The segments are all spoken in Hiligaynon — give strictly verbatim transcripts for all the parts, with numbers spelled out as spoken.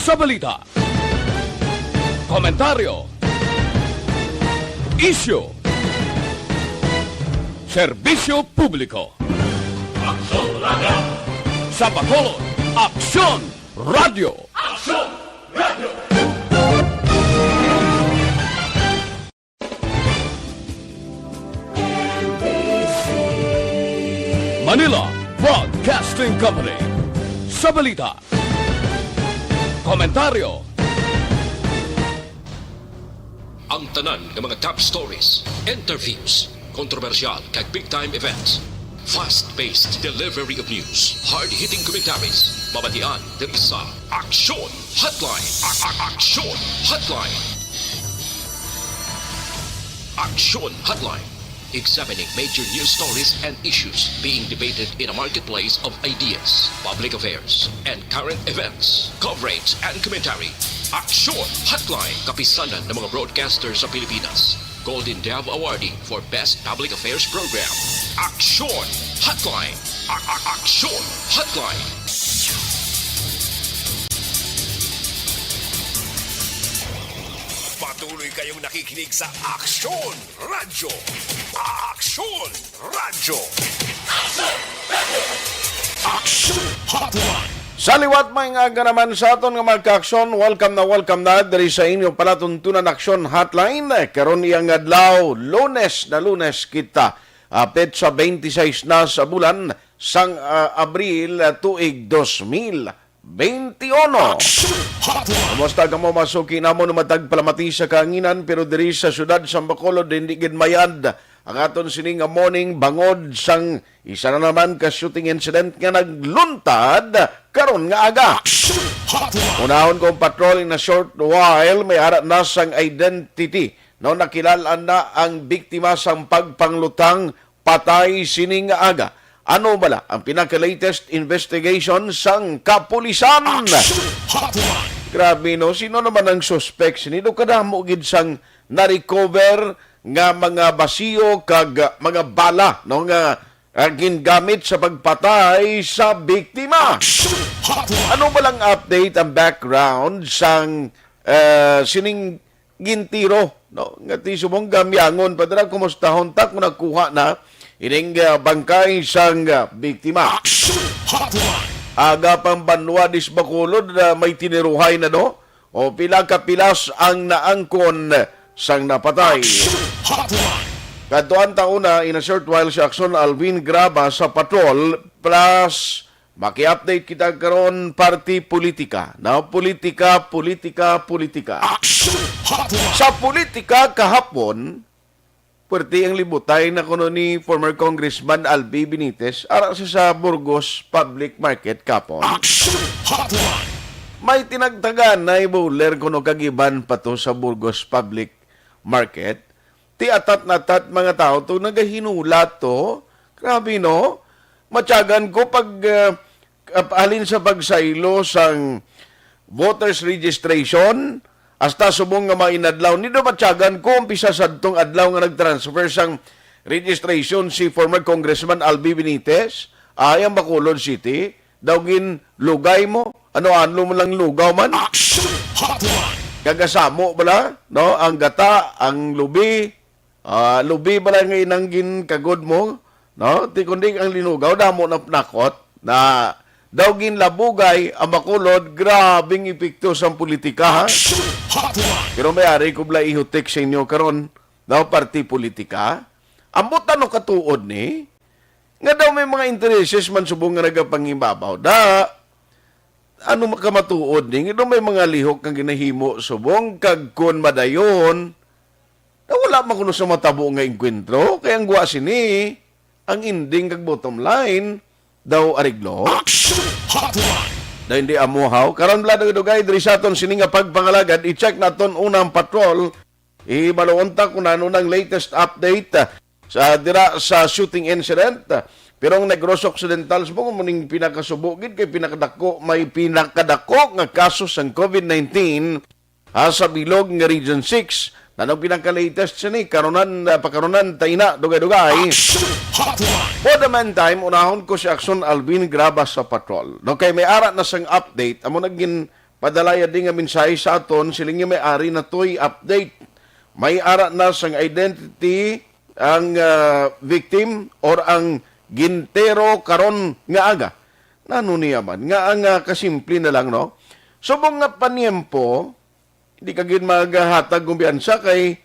Sa balita, komentaryo, isyu, serbisyo publiko. Aksyon Radio. Sa Bacolod, Aksyon Radio. Aksyon Radio. Manila Broadcasting Company. Sa balita, komentaryo, ang tanan nga mga top stories, interviews, kontrobersyal kag big time events. Fast-paced delivery of news, hard-hitting commentaries, mabatian diri sa Aksyon Hotline. A- a- Aksyon Hotline. Aksyon Hotline. Examining major news stories and issues being debated in a marketplace of ideas, public affairs, and current events, coverage, and commentary. Aksyon Hotline, kapisanan ng mga broadcaster sa Pilipinas. Golden Dove awardee for Best Public Affairs Program. Aksyon Hotline. A- a- Aksyon Hotline. Patuloy kayong nakikinig sa Aksyon Radyo. Aksyon Radyo. Aksyon Hotline. Sa liwat, may nga aga naman sa aton nga mga kaaksyon. Welcome na welcome na diri sa inyo palatuntunan Aksyon Hotline. Karon iyang adlaw, Lunes na Lunes kita. Ah, petsa twenty-six na sa bulan sang, ah, Abril, ah, tuig dos mil twenty-uno. Aksyon Hotline. Kumusta kamo, mga suki namon, matag palamati sa kahanginan, pero diri sa siyudad sa Bacolod, hindi gid mayad ang aton sini nga morning bangod sang isa na naman ka shooting incident nga nagluntad karon nga aga. Aksyon Hotline. Unahon kong patrol in a short while, may ara na sang identity. No, nakilal-an na ang biktima sang pagpanglutang patay sini nga aga. Ano bala ang pinaka-latest investigation sang kapulisan? Aksyon Hotline. Grabe, no? Sino naman ang suspek sini? Do kadamo gid sang na-recover nga mga basiyo kag, ah, mga bala, no, nga, ah, gingamit sa pagpatay sa biktima. Aksyon Hotline. Ano ba lang update ang background sang, ah, sining gintiro, no? Nga ti subong gamyangon pa dira, kumustahon ta kung nakuha na ining, ah, bangkay sang, ah, biktima. Aksyon Hotline. Aga pang banwa dis Bacolod, ah, may tiniruhay na, no? O pila ka pilas ang naangkon sang napatay. Aksyon Hotline. Kadtuan ta una, in a short while, si Aksyon Alvin Graba sa patrol, plus maki-update kita karon, party politika. Now, politika, politika, politika. Aksyon Hotline. Sa politika kahapon, pwerte ang libutay na kuno ni former Congressman Albi Benitez, ara sa, sa Burgos Public Market kapon. Aksyon Hotline. May tinagtagan na ibuler kuno kag iban pa to sa Burgos Public Market. Ti atat na atat mga tao to nagahinulat to. Grabe, no? Matyagan ko pag, ah, ap-, halin sa pagsaylo sang voters registration, hasta subong nga mainadlaw. Ni do matyagan ko, umpisa sadtong adlaw nga nag-transfer sang registration si former Congressman Albi Benitez, ay ang Bacolod City, daw ginlugay mo, ano-ano mo lang lugaw man. Action Hotline. Kagasamo bala, no? Ang gata, ang lubi, ah, lubi bala nga inang ginkagod mo, no? Ti kundi ang linugaw, damo na panakot na daw ginlabugay ang Bacolod, grabing epekto sang politika, ha? Action Hotline. Pero may ari ko bala ihutik sa inyo karon, daw party politika. Ambot ano katuod ni? Nga daw may mga intereses man subong nga nagapanghibabaw. Da, ano makamatuod ni? Nga daw may mga lihok nga ginahimo subong kag kun madayon, na wala man kuno sa matabo nga engkwentro. Kay ang gwa sini, ang ending kag bottom line, daw ariglo. Action Hotline. Daw hindi amuhaw. Karon bala dugay-dugay, diri sa aton sini nga pagpangalagad, i-check naton unang patrol. Ibaluon ta kung ano nang latest update, ah, sa dira sa shooting incident. Pero ang Negros Occidental subong mo ning pinakasubo gid kay pinakadako, may pinakadako nga kaso sang COVID nineteen, ah, sa bilog nga Region six. Nanong pinaka-latest sini, karunan, ah, pakarunan tayo na, dugay-dugay. Action Hotline. For the meantime, unahon ko si Action Alvin Graba sa patrol. No, kay may ara na sang update, amo na gin Padalaya di nga mensahe sa aton, siling niya may ari na to'y update. May ara na sang identity ang, ah, victim or ang gintero karon nga aga. Nano niya man? Nga ang, ah, kasimple na lang, no? Subong nga paniempo, hindi ka gid maghatag kumpiyansa kay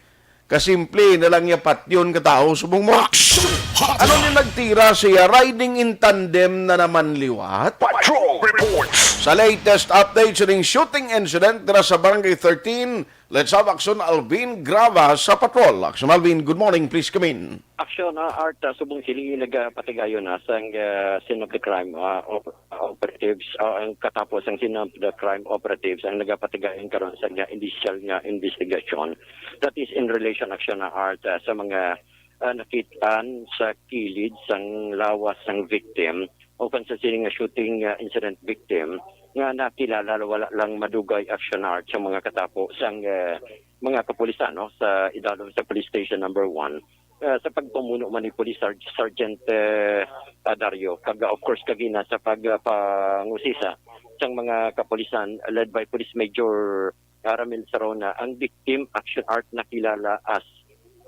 kasimple na lang niya patyon ka tawo. Subong mo, ano ni nagtira siya? Riding in tandem na naman liwat? Patrol Reports. Sa latest update sa ning shooting incident dira sa Barangay thirteen, let's have Action Alvin Grava sa Patrol. Action Alvin, good morning. Please come in. Action, ah, Art, ah, subong sini nagapatigayon na sang, ah, scene of the crime, ah, op-, ah, operatives, ah, ang katapo sang scene of the crime operatives ang nagapatigayon karon sa nga initial nga investigation. That is in relation, Action, ah, Art, ah, sa mga, ah, nakit-an sa kilid sang lawas sang victim o kung sa sini nga shooting, ah, incident victim nga nakilala wala lang madugay, Action, Art, sa mga katapo sang, ah, mga kapulisan, no, sa idalom sa Police Station Number One. Ah, sa pagpamuno man ni Police Sarg-, Sergeant, eh, ah, Dario, kag, of course, kagina sa pag, ah, pangusisa sang mga kapulisan led by Police Major, ah, Ramil Sarona, ang victim, Action, Art, nakilala as,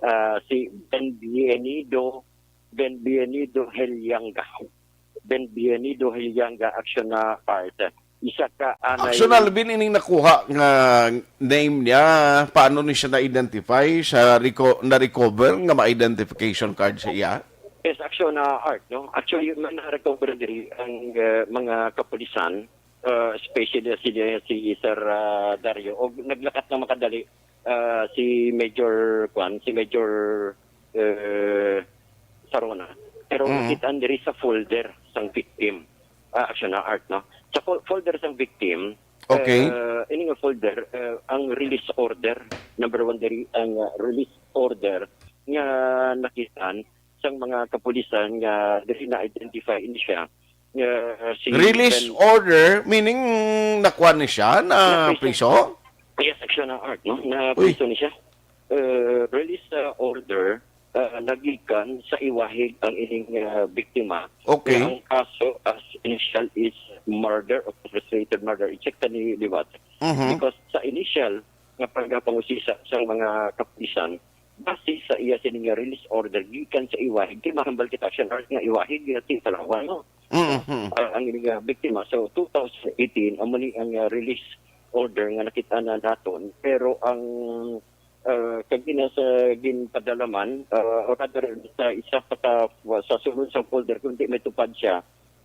ah, si Benbienido, Benbienido Helianga. Benbienido Helianga, Action, ah, Art. Isa ka anay Action Alvin, ining nakuha nga name niya, paano ni siya na-identify? Sa reco-, na-recover nga ma-identification card sa iya? Yes, Action, ah, Art, no? Actually, man na-recover diri ang, ah, mga kapulisan, ah, especially si, si Sir, ah, Dario, og naglakat na makadali, ah, si Major, kwan, si Major, eh, Sarona. Pero Mhm. nakita diri sa folder sang victim. Ah, Action, ah, Art, no? Sa fol-, folder sang victim, Okay. eh, ini nga folder, eh, ang release order, number one diri ang, ah, release order nga nakitaan sang mga kapulisan nga diri na-identify ini siya. Nga si Release Ben order, meaning nakuha ni siya na Na-priso? priso? Yes, Action, ah, Art, no? Na Uy. priso ni siya. Uh, release, uh, order, uh, nagikan sa iwahig ang ining, uh, biktima. Okay. Nga ang kaso as initial is murder o frustrated murder. I-check ta ni liwat. Mhm. Because sa initial nga pagpangusisa sa mga kapulisan, base sa iya sini nga release order gikan sa iwahig, kay mahambal kita, Action, Art, nga iwahig nga si Palawan, no? Mhm. Ah, ang ining, ah, biktima. So, two thousand eighteen, amo ni ang, ah, release order nga nakita na naton. Pero ang, ah, kag ina sa ginpadalaman, ah, or rather, sa isa pa ka, sa sulod sa folder, kung di may tupad siya,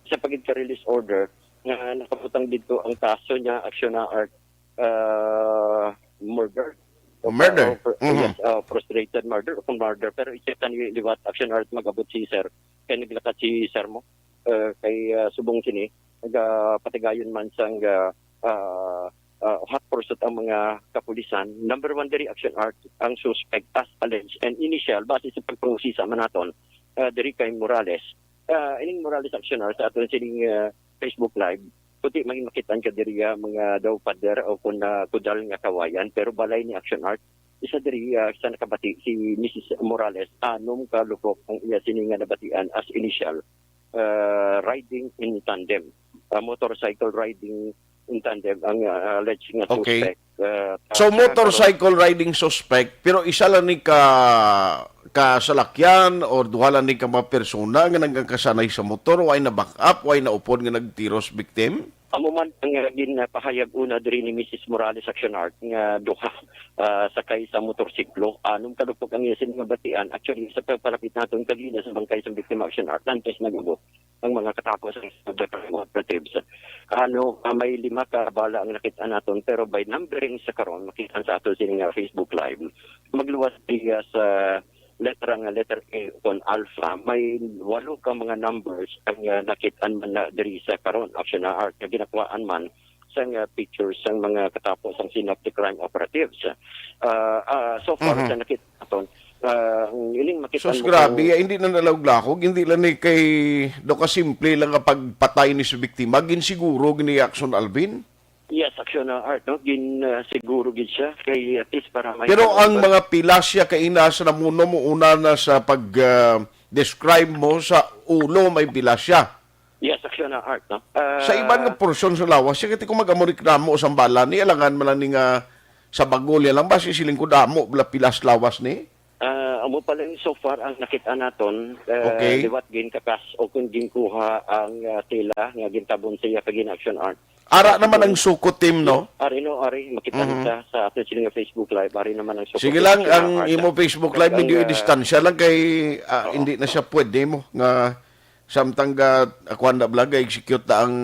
sa pagid ka release order, nga nakabutang dito ang kaso niya, Action, ah, Art, ah, murder. O Murder. ka-, o fr-, Mhm. yes, ah, frustrated murder o kung murder. Pero i-check ta ni liwat, Action, Art, mag-abot si sir. Kay naglakat si sir mo. Ah, kay, ah, subong sini, nagapatigayon man sang, ah, ah, ah, hot pursuit ang mga kapulisan. Number one diri, Action, Art, ang suspect as alleged and initial, base sa pagpangusisa man naton, ah, diri kay Morales. Ah, ining Morales, Action, Art, sa aton sining, ah, Facebook Live, puti may makitaan ka diri, ah, mga daw pader o kung na kudal nga kawayan, pero balay ni, Action, Art, isa diri, ah, sa nakabati si Missus Morales, anom ka lubok ang iya sini nga nabatian as initial, ah, riding in tandem, ah, motorcycle riding in tandem ang, ah, alleged nga Okay. suspect. Ah, So, sa motorcycle riding suspect, pero isa lang ni ka, ka salakyan or duha lang ni ka mga persona nga nagkakasanay sa motor, way na back up, way na upod nga nagtiros victim? Amo man ang, ah, ginpahayag una diri ni Missus Morales, Action, Art, nga duha, ah, sakay sa motorsiklo. Anom ka lubok ang iya sini nga batian. Actually, sa pagpalapit naton kagina sa bangkay sa biktima, Action, Art, lantes nag-abot ang mga katapo sa mga operatives. Ano, ah, may lima ka bala ang nakita naton, pero by numbering sa karon, makita sa ato sini nga Facebook Live, magluwas siya sa letra nga letter A kon alpha, may walo ka mga numbers ang, ah, nakit-an man na diri sa karon, Action, ah, Art, nga ginakuhaan man sang, ah, pictures sang mga katapo sang scene of the crime operatives. Ah, ah, so far Mhm. sa nakit naton, ah, ang ining makit-an Sus, mo grabe, kung ah, hindi na nalawag-lahog, hindi lang ni kay do ka simple lang nga pagpatay ni sa biktima, ginsiguro gini, Action Alvin? Yes, Action, ah, Art, no? Gin, ah, siguro gid siya kay at least para may Pero ang kalamban. Mga pilasya kay ina sa namuno mo una na sa pag, ah, describe mo sa ulo may pilasya. Yes, Action na Art, no? Sa iban nga Ah, porsyon sa lawas, siya kiti kung mag-amo reklamo sa bala ni, alangan man lang ni nga sa bagol niya lang, basi siling ko damo, bala pilas lawas ni. Ah, amo pa lang so far ang nakita naton, ah, Okay. liwat ginkakas o kung ginkuha ang, ah, tela nga gintabon sa iya kag gin-action art. Ara Sa naman ang siguro, suko team, no? Ari, no, ari, makita Mhm. kita sa aton sila nga Facebook Live, ari naman ang suko Sige team, lang, Action ang Art. imo Facebook Kag Live, ang, medyo ah, idistansya lang kay, ah, oo. hindi na siya pwede mo nga samtang ga, ako anda bala, ga-execute na ang,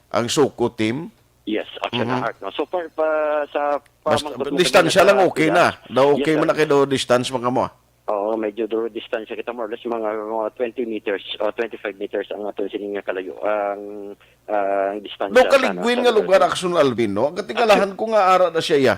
ang suko team. Yes, Action Mhm. Art, no? So far pa sa Basta, pamangkot mo distansya kanina lang, sa okay pila. na. Daw okay Yes, man na sir. kayo, daw distance man kamo, ah. Oo, medyo draw distansya kita, more or less mga, mga twenty meters o twenty-five meters ang aton sini nga kalayo, ang, ah, ang distansya Do sa kaligwin nga lugar, Action Alvin, no? Katingalahan ko nga ara na siya, ya.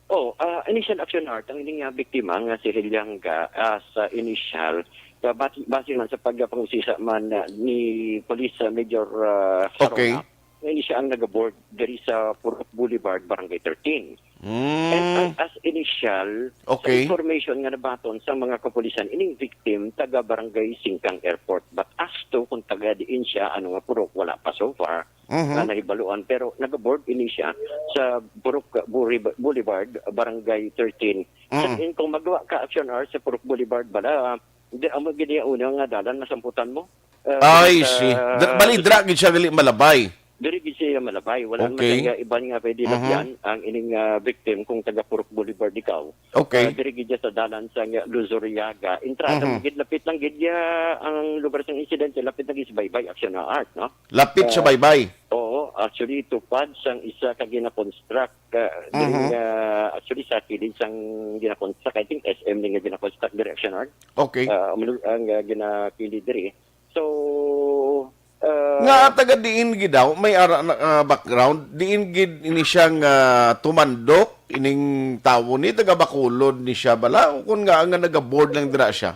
Oh, ah, initial action art, ang ining, ah, biktima nga si Helianga, ah, sa initial, ah, base, base man sa pagpangusisa man, ah, ni Police, ah, Major, ah, Okay. Sarona, nga ini siya ang nagaboard diri sa Purok Boulevard, Barangay thirteen. And Mm. as, as initial, sa Okay. information nga nabaton sa mga kapulisan, ining victim taga Barangay Singkang Airport. But as to kung taga diin siya, ano nga purok, wala pa so far Mhm. na nahibaluan. Pero nagaboard ini siya sa Purok Boulevard, Barangay thirteen. Sa Mm. in, kung magawa ka action hour sa Purok Boulevard, bala, di, amo gid iya una nga dalan masamputan mo. Ah, I sa see. Dra-, bali, dra gid siya gali malabay. Diri gid siya malabay. Wala naman Okay. kay, ah, iban nga pwede Mhm. labyan ang ining, ah, victim kung taga Purok Boulevard ikaw. Okay. Ah, diri gid siya sa dalan sa nga Luzuriaga. Entrada Mhm. mo gid, lapit lang gid ya ang lugar sang insidente, lapit lang gid sa Baybay, Action na Art, no? Lapit sa Ah, Baybay? Oo, actually, tupad sang isa ka gina-construct, ah, diri Mhm. nga, actually, sa kilid sang gina-construct, I think S M ni nga gina-construct diri, Action Art. Okay. Ah, ang, ang, ah, ginakilid diri. So, ah, Nga taga diin gid daw, may ara na, ah, background, diin gid ini siya nga tumandok, ining tawo ni, taga Bacolod ni siya bala, o kun nga, nga nagaboard lang dira siya?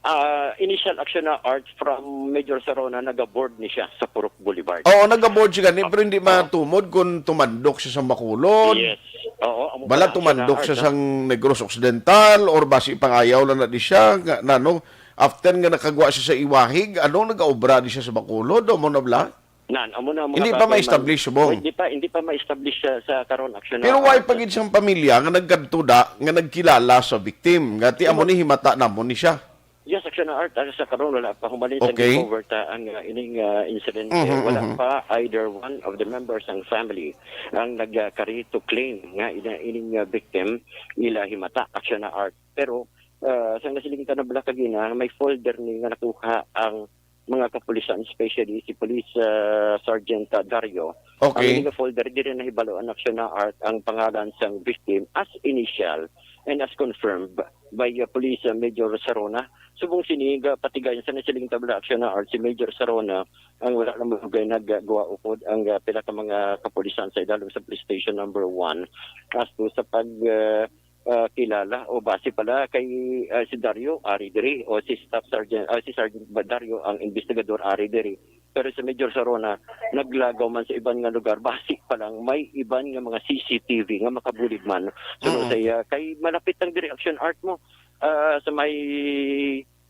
Ah, initial action na Art from Major Sarona, nagaboard ni siya sa Purok Boulevard. Oo, nagaboard siya gani, Oh, pero hindi oh. matumod kung tumandok siya sa Bacolod. Yes. Oo, amo Bala pala, tumandok Art, siya no? sang Negros Occidental or basi pangayaw lang na di siya, nga, na, no? After nga nakagwa siya sa Iwahig, ano, nagaobra di siya sa Bacolod, o mo na bala? Nan, amo na ang mga Hindi pa bagay man. ma-establish, subong. Hindi pa, hindi pa ma-establish sa, sa karon, action Pero na, why ah, pa gid siyang pamilya nga nagkadto da, nga nagkilala sa victim? Nga ti amo Imo ni himata namon ni siya. Yes, action na Art, ah, sa karon wala pa humalit ang Okay. recover ta ang, ah, ining, ah, insidente. Mhm, Wala mhm. pa either one of the members sang family ang nagkari to claim nga ina-, ining, ah, victim ila himata, action na Art. Pero, ah, sa nasiling ta na bala kagina, may folder ni nga nakuha ang mga kapulisan, especially si Police, ah, Sergeant, ah, Dario. Okay. Ang ining folder, diri nahibalo ang action na Art ang pangalan sang victim as initial and as confirmed by, uh, Police, uh, Major Sarona. Subong sini, ga-, patigayon sa nasiling ta bala action na Art si Major Sarona ang wala lang malugay nagagawa upod ang, uh, pila ka mga kapulisan sa idalom sa Police Station Number One as to sa pag, uh, uh, kilala o base pala kay, uh, si Dario ari diri o si Staff Sergeant, uh, si Sergeant Dario ang investigador ari diri. Pero si Major Sarona, naglagaw man sa iban nga lugar, basi pa lang may iban nga mga C C T V nga makabulig man. So, Mm. sa iya, kay malapit ang diri action Art mo, ah, sa may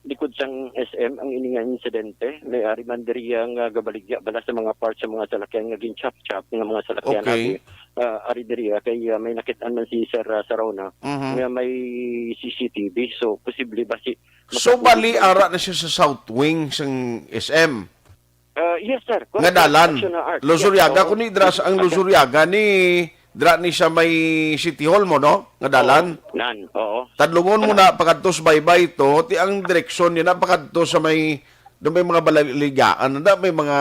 likod sang S M ang ini nga insidente. May ari man diri ang, ah, gabaligya bala sa mga parts sa mga salakyan nga gin-chop-chop nga mga salakyan Okay. abi. Ah, ari diri, ah, kay, ah, may nakit-an man si Sir, ah, Sarona Mhm. nga may C C T V. So, posible ba si So, makatulog bali, man? ara na siya sa South Wing sang S M? Ah, yes, sir. Correct. Nga dalan. Action na Art. Yes, Luzuriaga, oo. kuni dira sa ang Action. Luzuriaga ni, dira ni sa may City Hall mo, no? Nga dalan. Oo, nan, oo. Tadlungon mo Ano? na, pakadto sa Baybay to, ti ang direksyon niya na pakadto sa may, do may mga balaligaan, na may mga,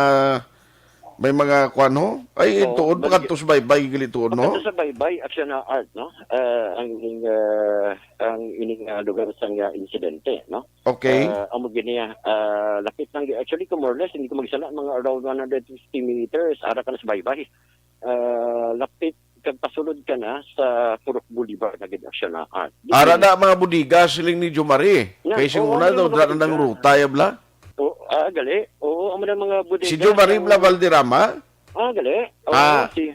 may mga kwan, ho? Ay, Oo, tuod, bali- pakadto sa Baybay, gali tuod, no? Pakadto sa Baybay, action na Art, no? Ah, ang, ah, ang ining, ah, lugar sa nga insidente, no? Okay. Ah, amo gid niya, ah, lapit lang gi-, actually, kung more or less, hindi ko magsala, mga around one hundred fifty meters, ara ka na sa Baybay. Ah, lapit, kag pasulod ka na sa Purok Boulevard na gid, action na Art. Di Ara ko na mga bodega, siling ni Jomari. Na, Kay si oo, Una ano daw, yung mga dra na ng bodega? ruta, ya bla? Oo, ah, gali. Oo, amo na mga bodega Si Jomari sa bla Valderrama? Ah, gali. Oo, Ah. si,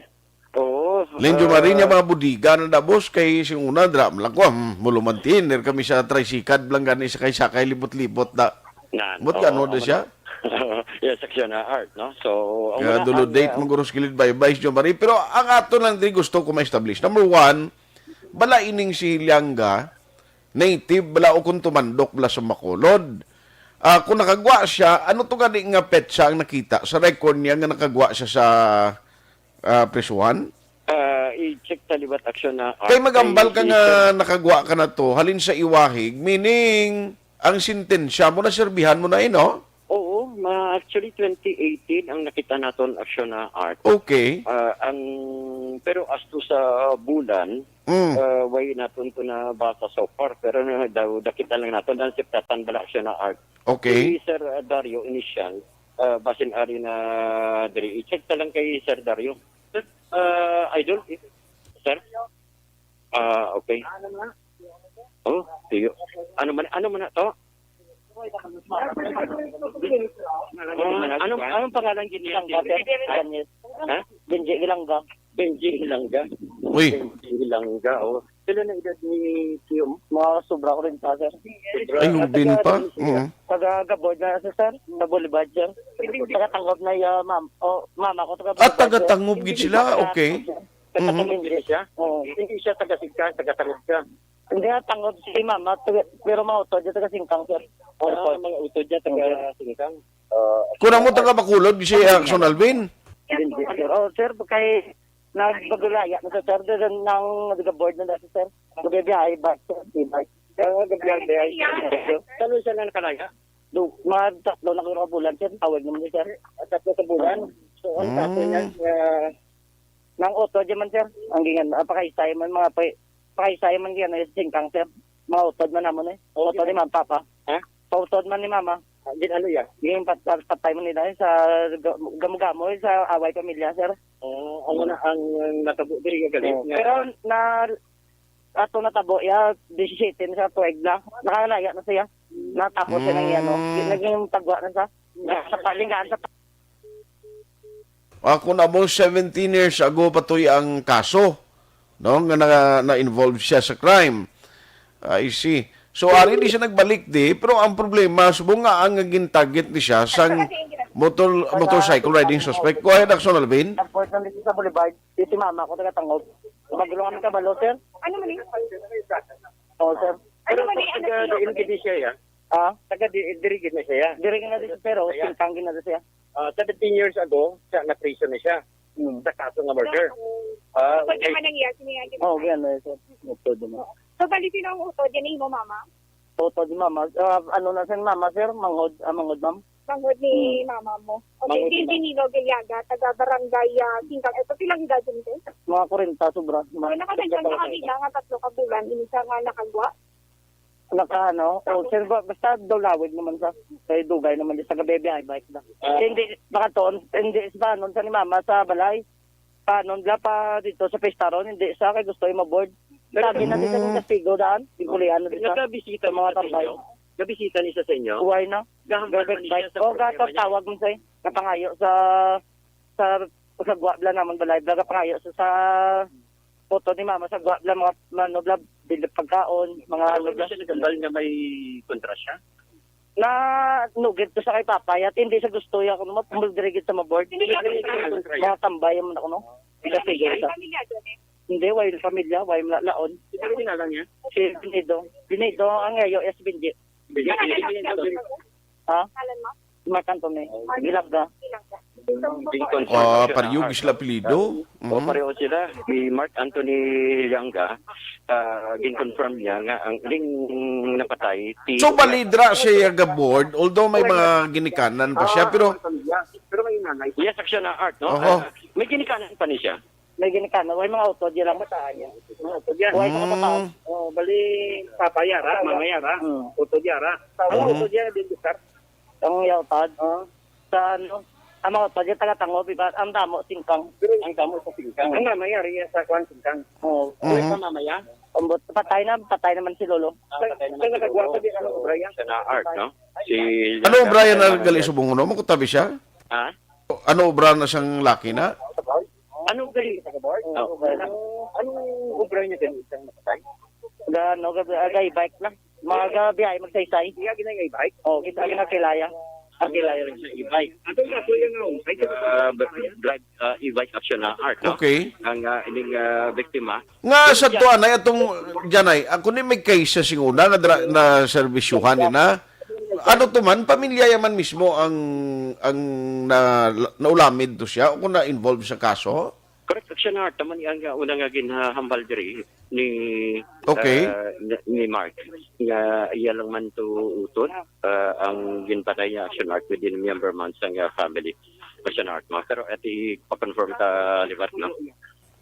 oo, Ling Jomari niya ah, mga bodega na da, boss, kay si Una, dra, lang ko, hmm, mulumantin, ner kami sa tricycle, blang gani sa kay sakay libot-libot da. Nan, Mot oo, ka, ano da amo siya? na. Yes, action na art, no? So, ang Kaya una, dulo ang, date uh, mo guro si Kilid Baybay, Jomari. Pero ang ato lang diri gusto ko ma-establish. Number one, bala ining si Lianga, native bala o kung tumandok bala sa Bacolod. Ah, kung nakagwa siya, ano to gani nga petsa ang nakita sa record niya nga nakagwa siya sa ah, prisuhan? Uh, i-check ta liwat action na Kay art. magambal ka Kay nga i-check. Nakagwa ka na to, halin sa iwahig, meaning ang sentensya mo na serbihan mo na eh, no? Oo, ma actually twenty eighteen ang nakita naton action na art. Okay. Ah, ang pero as to sa bulan, Mm. ah, way naton to nabasa so far, pero na, daw nakita lang naton ang siptatan bala action na art. Okay. Si Sir, ah, Dario initial, ah, basin ari na diri. I-check ta lang kay Sir Dario. Uh, Idol, sir? Ah, okay. Oh, tiyo. Ano man, ano man na to? Ah, anong, anong pangalan gid niya? Ha? Benji Ilangga. Benji Hilangga. Uy, Benji Hilangga, oh. Pila na edad ni Tiyo? Mga sobra ko rin pa, sir. ay, yung bin pa. Mm. Taga Gabord na, sir, sir. Sa Boulevard, sir. Taga Tangob na yung ma'am. O, mama ko, taga At Boulevard, sir. Taga-Tangob gid sila, okay. Taga Mhm. Tangob siya? Oo. Hindi siya taga Sigka, taga Tangob siya. Hindi nga Tangob si mama, taga- pero mga utod dyan, taga Singkang, sir. Ah, mga utod dyan, taga Singkang. Ah, Kung mo taga Bacolod, si Action Alvin. Hindi, sir. Oh, sir, kay nagbagulaya na sa sir, doon nang nag-board na dati, sir. Nagbibiyahe, bike, sir. Di bike. Ah, gabi, gabi. Saan siya na nakalaya? Do, mga tatlo na kabulan, sir. Tawag naman, sir. At tatlo ka bulan. So, ang Mm. kaso niya, ah, Nang utod dyan man, sir. Ang gingan, ah, pakaisay man, mga pa, pakaisay man gingan, eh, Singkang, sir. Mga utod man naman, eh. Utod ni mama, papa. Ha? Pautod man ni mama. Ah, gin-ano ya? Yung pat, pat, patay man nila, eh, sa ga- gamo-gamo, eh, sa away pamilya, sir. Oh, ang una ang natabo diri nga galit Oh, nga. Pero na ato natabo ya disisiete na sa tuig na. Nakalaya na siya. Natapos siya ng ano. Mm. Naging tagwa na sa sa palinggan sa Ako na mo seventeen years ago pa to'y ang kaso, no, nga na, na-involve siya sa crime. I see. So, ari di siya nagbalik di, pero ang problema, subong nga ang gintarget ni siya sang motor, motorcycle riding suspect. Go ahead, Action Alvin. Airport lang dito sa Boulevard. Dito si mama ko, taga Tangob. Magulo kami kabalo, sir. Ano man yun? Oo, sir. Ano man yun? Ano Taga diin gid siya ya? Ah, Taga di, diri gid na siya ya? diri na dito, pero Singkang na siya. Ah, seventeen years ago, siya na-prison na siya Hmm. sa kaso nga murder. Ah, Pwede okay. man ang yes niya. Oo, ganyan, sir. Utod mo. So, bali sino ang utod? Yan imo, mama? Utod ni mama. Ah, ano na sin mama, sir? Manghod, ah, manghod, ma'am. Manghod ni mama mo. Okay, Manghod si ni mama. Danilo Galiaga, taga Barangay ah, Singkang. Ito, pilang edad yun, sir? Mga kwarenta, sobra. So, nakasensya na kanina nga tatlo ka bulan, ini siya nga nakagwa. Naka, ano, o, sir, ba- basta daw lawig naman sa, kay dugay naman di sa gabi, biyahe bike na. Ah. Hindi, baka to, hindi, sa panon sa ni mama sa balay. Panon la pa dito sa pista ron, hindi sa kay gusto yung maboard. Sabi na di sa Mm. kastigo daan, yung kulian na di sa Nagkabisita sa ni mga siya sa tambay. Inyo? Gabisita ni siya sa inyo? Uway na. Gahambal pa Gabit ni bike. siya sa O, problema niya? Gatawag mo sa, kapangayo sa, sa, sa gwa bla naman balay, bla kapangayo sa, sa photo ni mama sa gwa bla, mga, ano bla, bilog pagkaon, mga ano Ano bla. siya nagambal nga may kontra siya? Na nugit ko sa kay Papa, yat hindi sa gusto ya kuno mapumuldirigit sa maboard. Hindi siya Ano yung kontra niya? Mga tambay man ako, no? Hindi sa May tigil sa. pamilya dyan eh. Hindi, way pamilya, way mala laon. Sino kinala niya? Si Binido. Binido ang yayo, yes, Binji. Bigyan Ano niya yung yung Ano Ha? Pangalan mo? Mark Anthony. Gilabga. Bilang ka. Ginconfirm Ah, siya. pareho sila pilido. O, pareho sila. Si Mark Anthony Lianga, ah, ginconfirm niya nga ang ining napatay, si So, balidra siya ga board, although may mga ginikanan pa siya, pero Yes, action na art, no? Oho. Ah, may ginikanan pa ni siya. May ginikanan, way mga utod, yun lang. Mataan niya. Mga utod yan. Way sa Mm. kapapas. Oh, bali, papa yara, mama yara, Hmm. utod yara. Ang Mhm. utod yan, din doktor. Ang yautad. Oh. Sa ano, ang mga utod, yung taga-Tangob, iba, ang damo, Singkang. Pero ang damo sa Singkang. Ang mama yara, iya sa kwan Singkang. Oo. Uy, Mhm. sa mama ya? Ambot, patay na, patay naman si Lolo. Ah, patay naman si Lolo. Sa nagagwapa, di ano, obra yan? Sa na art, no? Si Ano obra yan na gali subong, no? Makutabi siya? Ha? Ano obra na siyang laki na? Ano gali? Oh. Anong obra niya din isang napatay? Ga, ano, ga, ga, bike lang. Mga gabi ay magsaysay. Iya ginay bike. Oh, kita ginakilaya. Ang kilala rin sa e-bike. Atong kaso yung, uh, drive, uh, e-bike, Action Art, no? Okay. Ang, uh, ining, uh, biktima. Nga sa tuan ay atong Janay, ako ni may case sa singuna na dra-, na serbisyuhan ni na. Ano to man, pamilya ya man mismo ang, ang na, naulamid to siya o kung na-involve sa kaso? Correct, Action Art. Tama ni ang, uh, una nga ginhambal diri ni, Okay. uh, ni, ni Mark nga iya lang man to utod, uh, ang ginpatay niya, Action Art, within member man sa nga family, Action Art, no? Pero ati ipa-confirm ta liwat, no?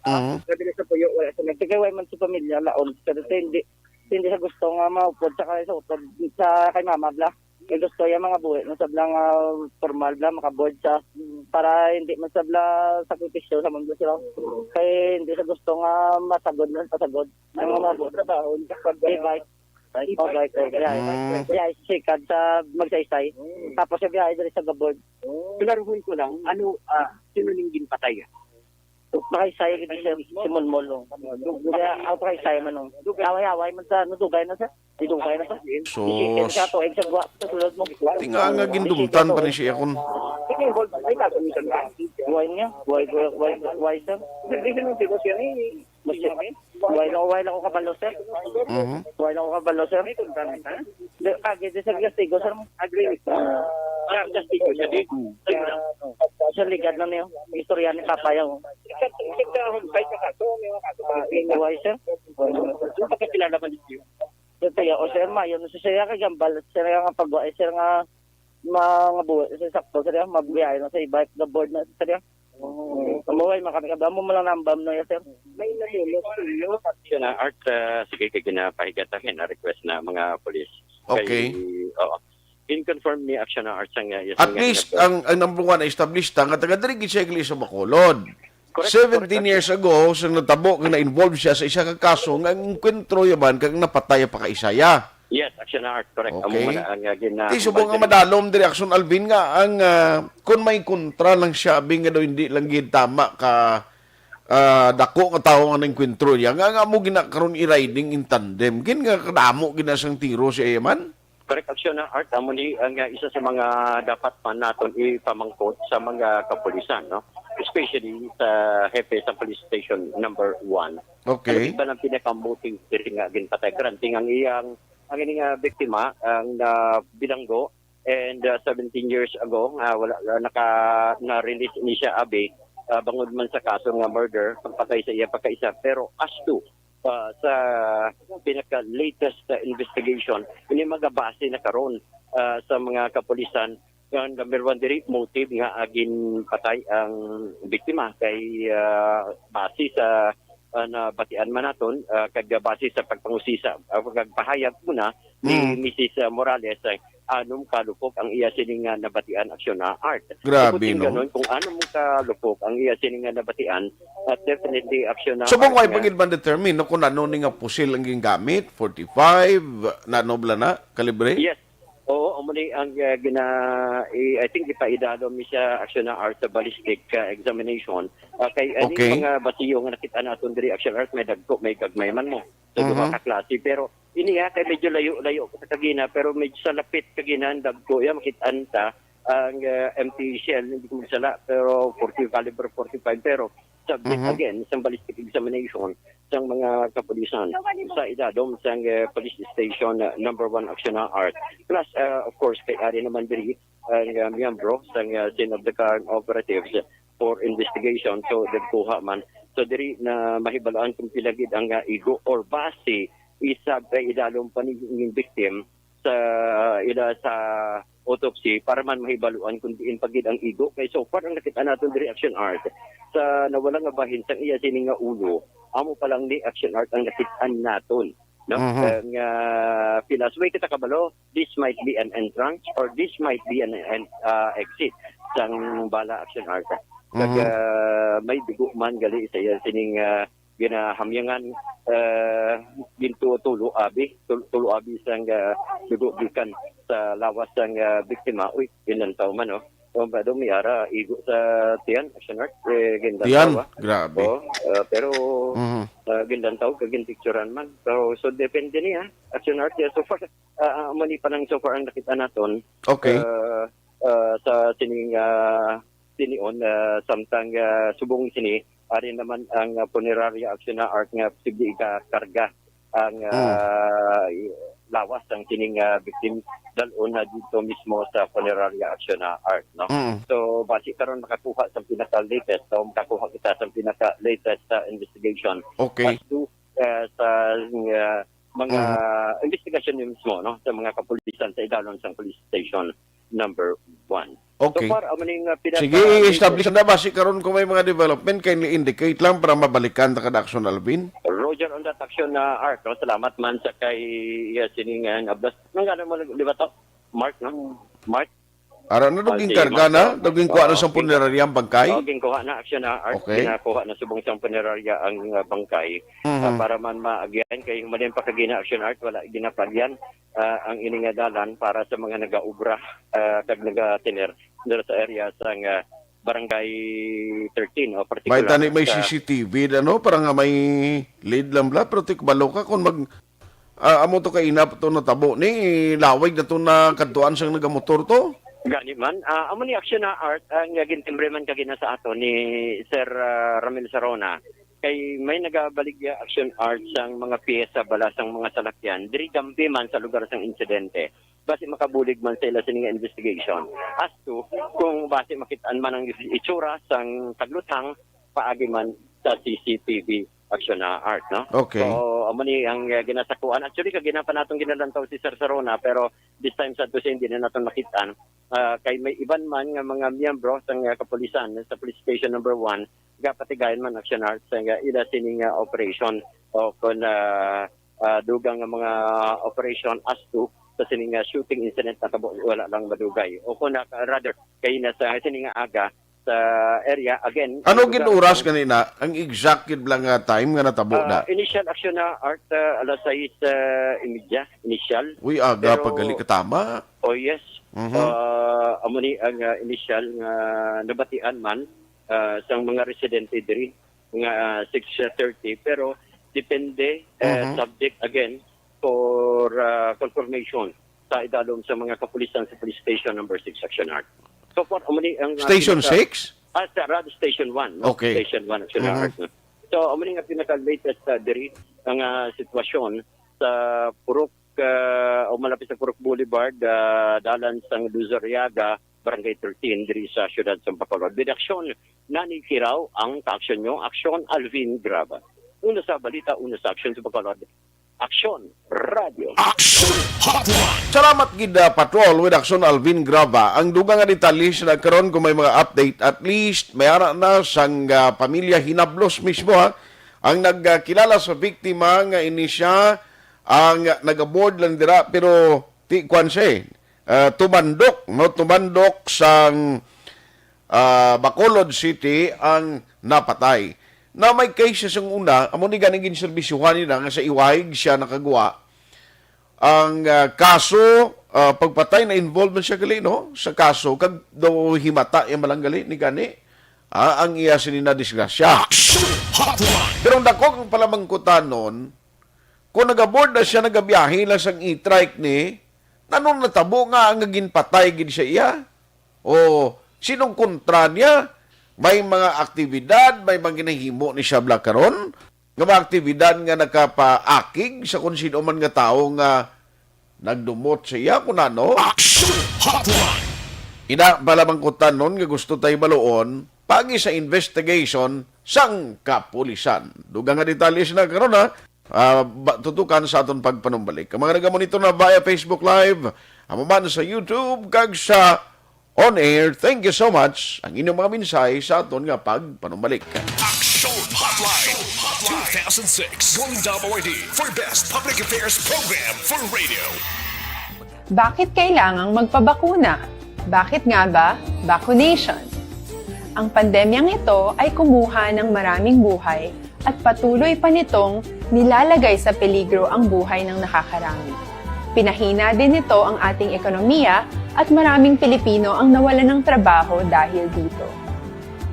Mhm. Sabi na sa puyo, wala sa nagtagaway man sa pamilya, laon. Pero sa hindi, hindi sa gusto nga maupod sa kay sa utod sa kay mama bla. Kay gusto yung mga buhi na sabla nga formal bla, makaboard sa para hindi man sabla sakripisyo sa mundo sila. Kay hindi sa gusto nga masagod lang pasagod. Ang mga buhi trabaho, di ba? Okay, okay. Mm. Yeah, sikad sa magsaysay. Tapos siya biyahe diri sa gabord. Klaruhon ko lang, ano, ah, sino ning ginpatay? Pakaysay gid siya si Mulmul, oh. Kaya ako pakaysay man, oh. Away-away man sa, ano, dugay na siya. Di dugay na siya. Sus. Di siya tuig sa buwa, sa sulod mo. Tinga nga gindumtan pa ni siya kun. Buhay niya, buhay, buhay, buhay, buhay, sir. Mas, buhay lang, buhay lang ko kabalo, sir. Mhm. Buhay lang ko kabalo, sir. Di, kagi, di, sir, gastigo, sir. Ah, gastigo siya, di. Sir, ligad na niyo. Istorya ni Papa yan, oh. Buhay, sir. Yung pagkakilala mo dito. Ito ya, o sir, mayo na siya, kay gambal, sir, nga pagwa, eh, sir, nga mga buhi, sir, sakto, sir, ya, magbiyahe na sa iba, the board na, sir, ya. Mabuhay man kami, kabi, amo mo lang nambam na ya, sir. May nahimo sa inyo? Action na Art, ah, sige, kay ginapahigatan, na request na mga polis. Okay. Kay, oo. In confirm ni Action na Art sa nga, yes, At nga, least, nga, ang, ang number one, established ta, nga taga diri gid siya sa Bacolod. Correct, Seventeen correct. Years ago, sa natabo nga na-involve siya sa isa ka kaso nga ang enkwentro yaman kag napatay ang pakaisaya. Yes, Action Art, correct. Amo Okay. man ang, uh, gina-, Di subong nga madalom diri, Action Alvin, nga ang, ah, kung may kontra lang siya, abi nga daw hindi lang gid tama ka, ah, dako nga tawo nga naengkwentro niya, nga, nga mo gina karon i-riding in tandem. Gin nga kadamo gina sang tiro si Eman? Correct, Action na Art. Amo ni ang, uh, isa sa mga dapat pa naton ipamangkot sa mga kapulisan, no? Especially sa hepe sa police station number one. Okay. Ano ba ang pinakamotive diri nga ginpatay? Granting ang iyang, ang ini nga biktima, ang, uh, bilanggo, and, uh, seventeen years ago, uh, wala, uh, naka, na-release ni siya, abi, uh, bangod man sa kaso nga murder, pagpatay sa iya pagkaisa. Pero as to, uh, sa pinaka-latest, uh, investigation, ini magabase na karon, uh, sa mga kapulisan. Ang number one diri, motive nga, uh, ginpatay ang biktima kay, uh, base sa, uh, nabatian man naton, uh, kag base sa pagpangusisa, uh, kag pahayag muna ni Mm. Missus Morales, uh, anom ka lupok ang iya sini nga nabatian, Action na Art. Grabe, Kung no? Ganon, kung anom ka lupok ang iya sini nga nabatian, at definitely Action na Art. Subong way nga pagid man determine, no, kung ano ni nga pusil ang gingamit, forty-five, na ano bala na, kalibre? Yes. Oo, amo ni ang, uh, gina-, i-, I think ipaidalom ni siya, Action na Art, sa ballistic, uh, examination. Uh, kay ani Okay. mga basiyo nga nakita naton diri, Action Art, may dagko, may gagmay man mo. So, duha Mhm. ka klase. Pero ini, ha, kay medyo layo-layo ko sa kagina, pero medyo sa lapit kagina, ang dagko, ya, makit-an ta ang, uh, M T shell, hindi ko magsala, pero forty caliber forty-five, pero subject Mhm. again sa ballistic examination sang mga kapulisan sa idadom sang, uh, police station, uh, number one, Action na Art. Plus, uh, of course, kay ari naman diri ang, uh, miyembro sang, uh, Chain of the Crime Operatives for investigation. So, nagkuha man. So, diri na mahibaluan kung pila gid ang, uh, igo or base isab kay idalom pa ni, ni victim sa ila sa autopsy para man mahibaluan kung diin pa gid ang igo. Kay so far, ang nakita naton diri, Action Art, sa nawala nga bahin sang iya sini nga ulo, amo pa lang ni, Action Art, ang nakit-an naton, no? Mhm. Eh, nga pilas, way kita kabalo, this might be an entrance or this might be an en-, ah, exit sang bala, Action Art. Kag, Mhm. ah, may dugo man gali sa iya sining, ah, ginahamyangan, ah, gintulo-tulo abi, tul-, tulo abi sang, ah, dugo gikan sa lawas sang, ah, biktima. Uy, ginlantaw man, oh. O, ba, do, may ara, igo sa tiyan, Action Art, eh, ginlantaw, Tiyan, ah. Grabe. Oh, ah, pero, Mhm. ah, ginlantaw, kag ginpicturan man. So, so, depende niya, Action Art, yeah, so far, ah, ah, amo ni pa lang so far ang nakita naton. Okay. Ah, ah, sa sining, ah, sinion, ah, samtang, ah, subong sini, ari naman ang, ah, punerarya aksyon na art nga posible ikakarga ang, ah, lawas sang sining, ah, victim dal-on na dito mismo sa punerarya aksyon na art, no? So, basi karon makakuha sa pinaka-latest, so makakuha kita sa pinaka-latest sa investigation Okay. as to, ah, sa, ah, mga Mhm. investigasyon mismo, no, sa mga kapulisan sa idalom sang police station number one. Okay. So far, amo ning, uh, pinaka- Sige, i-establish na basi karon kung may mga development, kay ni-indicate lang para mabalikan ta kada aksyon, Alvin. Roger on that action, uh, Art, no? Salamat man sa kay, uh, sining, uh, abdas. Nang gano'n mo, di ba to? Mark, no? Mark? Ara na, Ah, duging si karga Mark, na, uh, duging kuha na oo, sa punerarya ang bangkay. Oh, ginkuha na, action na, Art. Okay. Ginakuha na subong sa punerarya ang, uh, bangkay. Mhm. Uh, para man maagyan, kay humalin pa kagina, action, Art, wala ginapagyan. Ah, ang ini nga dalan para sa mga nagaobra, ah, kag nagatiner dira sa area sang, ah, Barangay thirteen, o May partikular tani may sa C C T V na, no? Para nga may lead lang bala, pero ti kabalo ka kung mag, ah, amo to ka inap to natabo ni, lawig na to na kadtuan sang nagamotor to? Gani man, ah, amo ni aksyon na art ang, ah, gintimbre man kagina sa ato ni Sir, ah, Ramil Sarona. Kay may nagabaligya action art sang mga piyesa bala sang mga salakyan diri gampi man sa lugar sang insidente, basi makabulig man sa ila sini nga investigation as to kung basi makit-an man ang itsura sang kagluthang paagi man sa C C T V action na art, no? Okay. So, amo ni ang, uh, ginasakuan. Actually, kagina pa naton ginalantaw si Sir Sarona, pero this time sa to siya, hindi na naton makit-an. Ah, kay may iban man nga mga miyembro sang, uh, kapulisan sa Police Station Number One, gapatigayon man action art sa nga ila sining, ah, operation o kon, ah, ah, dugang nga mga operation as to sa sining, ah, shooting incident na tabo wala lang madugay o kon na, rather kay na sa sining nga aga sa area again. Ano ang gin lugar oras sa ganina? Ang exact gid lang nga time nga natabo Ah, na? Initial action na art, ah, alas sais, ah, imedya, initial. Uy, aga Pero paggali ka tama. Oh, yes. Mhm. Ah, amo ni ang, ah, initial nga nabatian man, ah, sang mga residente diri nga, ah, six thirty, pero depende, eh, Mhm. subject again for, ah, confirmation sa idalom sa mga kapulisan sa Police Station Number Six Action Art. So far, amo ni ang, ah, Station pinaka- six? Ah, sa Rad Station One, no? Okay. Station One, Action Mhm. Art, no? So, amo ni nga pinaka-latest, ah, diri ang, ah, sitwasyon sa Purok, ah, o malapit sa Purok Boulevard, ah, dalan sang Luzuriaga, Barangay thirteen, diri sa siyudad sa Bacolod. With action, Nani Kiraw, ang kaaksyon nyo, aksyon, Alvin Graba. Una sa balita, una sa aksyon sa Bacolod, aksyon, radyo. Action Hotline. Salamat gid, ah, Patrol with Action Alvin Graba. Ang dugang nga detalye sa nagkaron, kung may mga update, at least may ara na sang, ah, pamilya Hinablos mismo, ha, ang nagkilala sa biktima nga ini siya ang nagaboard lang dira, pero ti kuan siya, eh, ah, tumandok, no? Tumandok sang, ah, Bacolod City ang napatay. Na may case siya sang una, amo ni ganing ginserbisyuhan nila nga sa Iwayg siya nakagwa. Ang, ah, kaso, ah, pagpatay na involved man siya gali, no? Sa kaso, kag daw himata iya malang gali ni gani. Ah, ang iya sini na disgrasya. Action Hotline. Pero ang dako ang palamangkutanon, kung nagaboard na siya, nagabiyahe lang sang e-trike ni, nano natabo nga ang ginpatay gid siya iya? O sinong kontra niya? May mga aktibidad, may mga ginahimo ni siya bala karon nga mga aktibidad nga nakapaakig sa kung sino man nga tawo nga nagdumot sa iya, kung ano? Action Hotline. Ina, palamangkutanon nga gusto tayo baluon, pagi sa investigation sang kapulisan. Dugang nga detalye sina karon, ha? Ah, ba, tutukan sa aton pagpanumbalik. Ang mga nagamonitor na via Facebook Live, amo man sa YouTube, kag sa on air, thank you so much. Ang inyong mga mensahe sa aton nga pagpanumbalik. Action Hotline two thousand six Golden Dome Awardee for Best Public Affairs Program for Radio. Bakit kailangang magpabakuna? Bakit nga ba vaccination? Ang pandemyang ito ay kumuha ng maraming buhay at patuloy pa nitong nilalagay sa peligro ang buhay ng nakakarami. Pinahina din nito ang ating ekonomiya at maraming Pilipino ang nawalan ng trabaho dahil dito.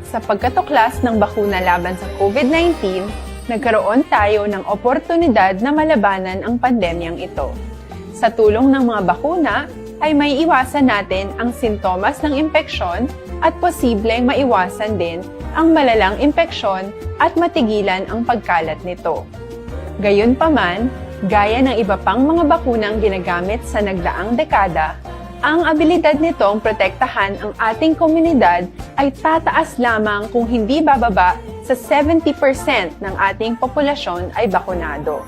Sa pagkatuklas ng bakuna laban sa COVID nineteen, nagkaroon tayo ng oportunidad na malabanan ang pandemyang ito. Sa tulong ng mga bakuna, ay maiiwasan natin ang sintomas ng impeksyon at posibleng maiwasan din ang malalang impeksyon at matigilan ang pagkalat nito. Gayunpaman, gaya ng iba pang mga bakunang ginagamit sa nagdaang dekada, ang abilidad nitong protektahan ang ating komunidad ay tataas lamang kung hindi bababa sa seventy percent ng ating populasyon ay bakunado.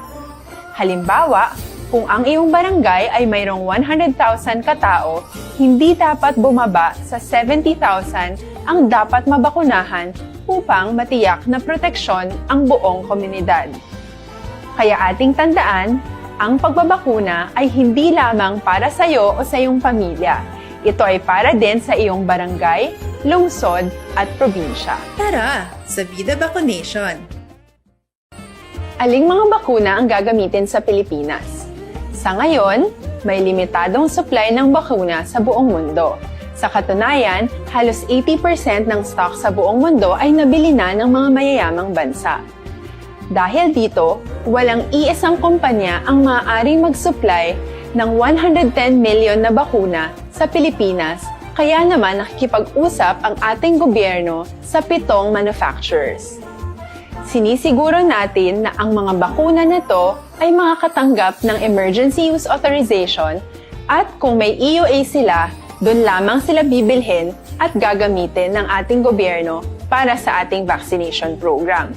Halimbawa, kung ang iyong barangay ay mayroong one hundred thousand katao, hindi dapat bumaba sa seventy thousand ang dapat mabakunahan upang matiyak na proteksyon ang buong komunidad. Kaya ating tandaan, ang pagbabakuna ay hindi lamang para sa iyo o sa iyong pamilya. Ito ay para din sa iyong barangay, lungsod, at probinsya. Tara, sa Vida Vaccination! Aling mga bakuna ang gagamitin sa Pilipinas? Sa ngayon, may limitadong supply ng bakuna sa buong mundo. Sa katunayan, halos eighty percent ng stock sa buong mundo ay nabili na ng mga mayayamang bansa. Dahil dito, walang iisang kumpanya ang maaaring mag-supply ng one hundred ten million na bakuna sa Pilipinas, kaya naman nakikipag-usap ang ating gobyerno sa pitong manufacturers. Sinisiguro natin na ang mga bakuna na to ay makakatanggap ng emergency use authorization at kung may E U A sila, doon lamang sila bibilhin at gagamitin ng ating gobyerno para sa ating vaccination program.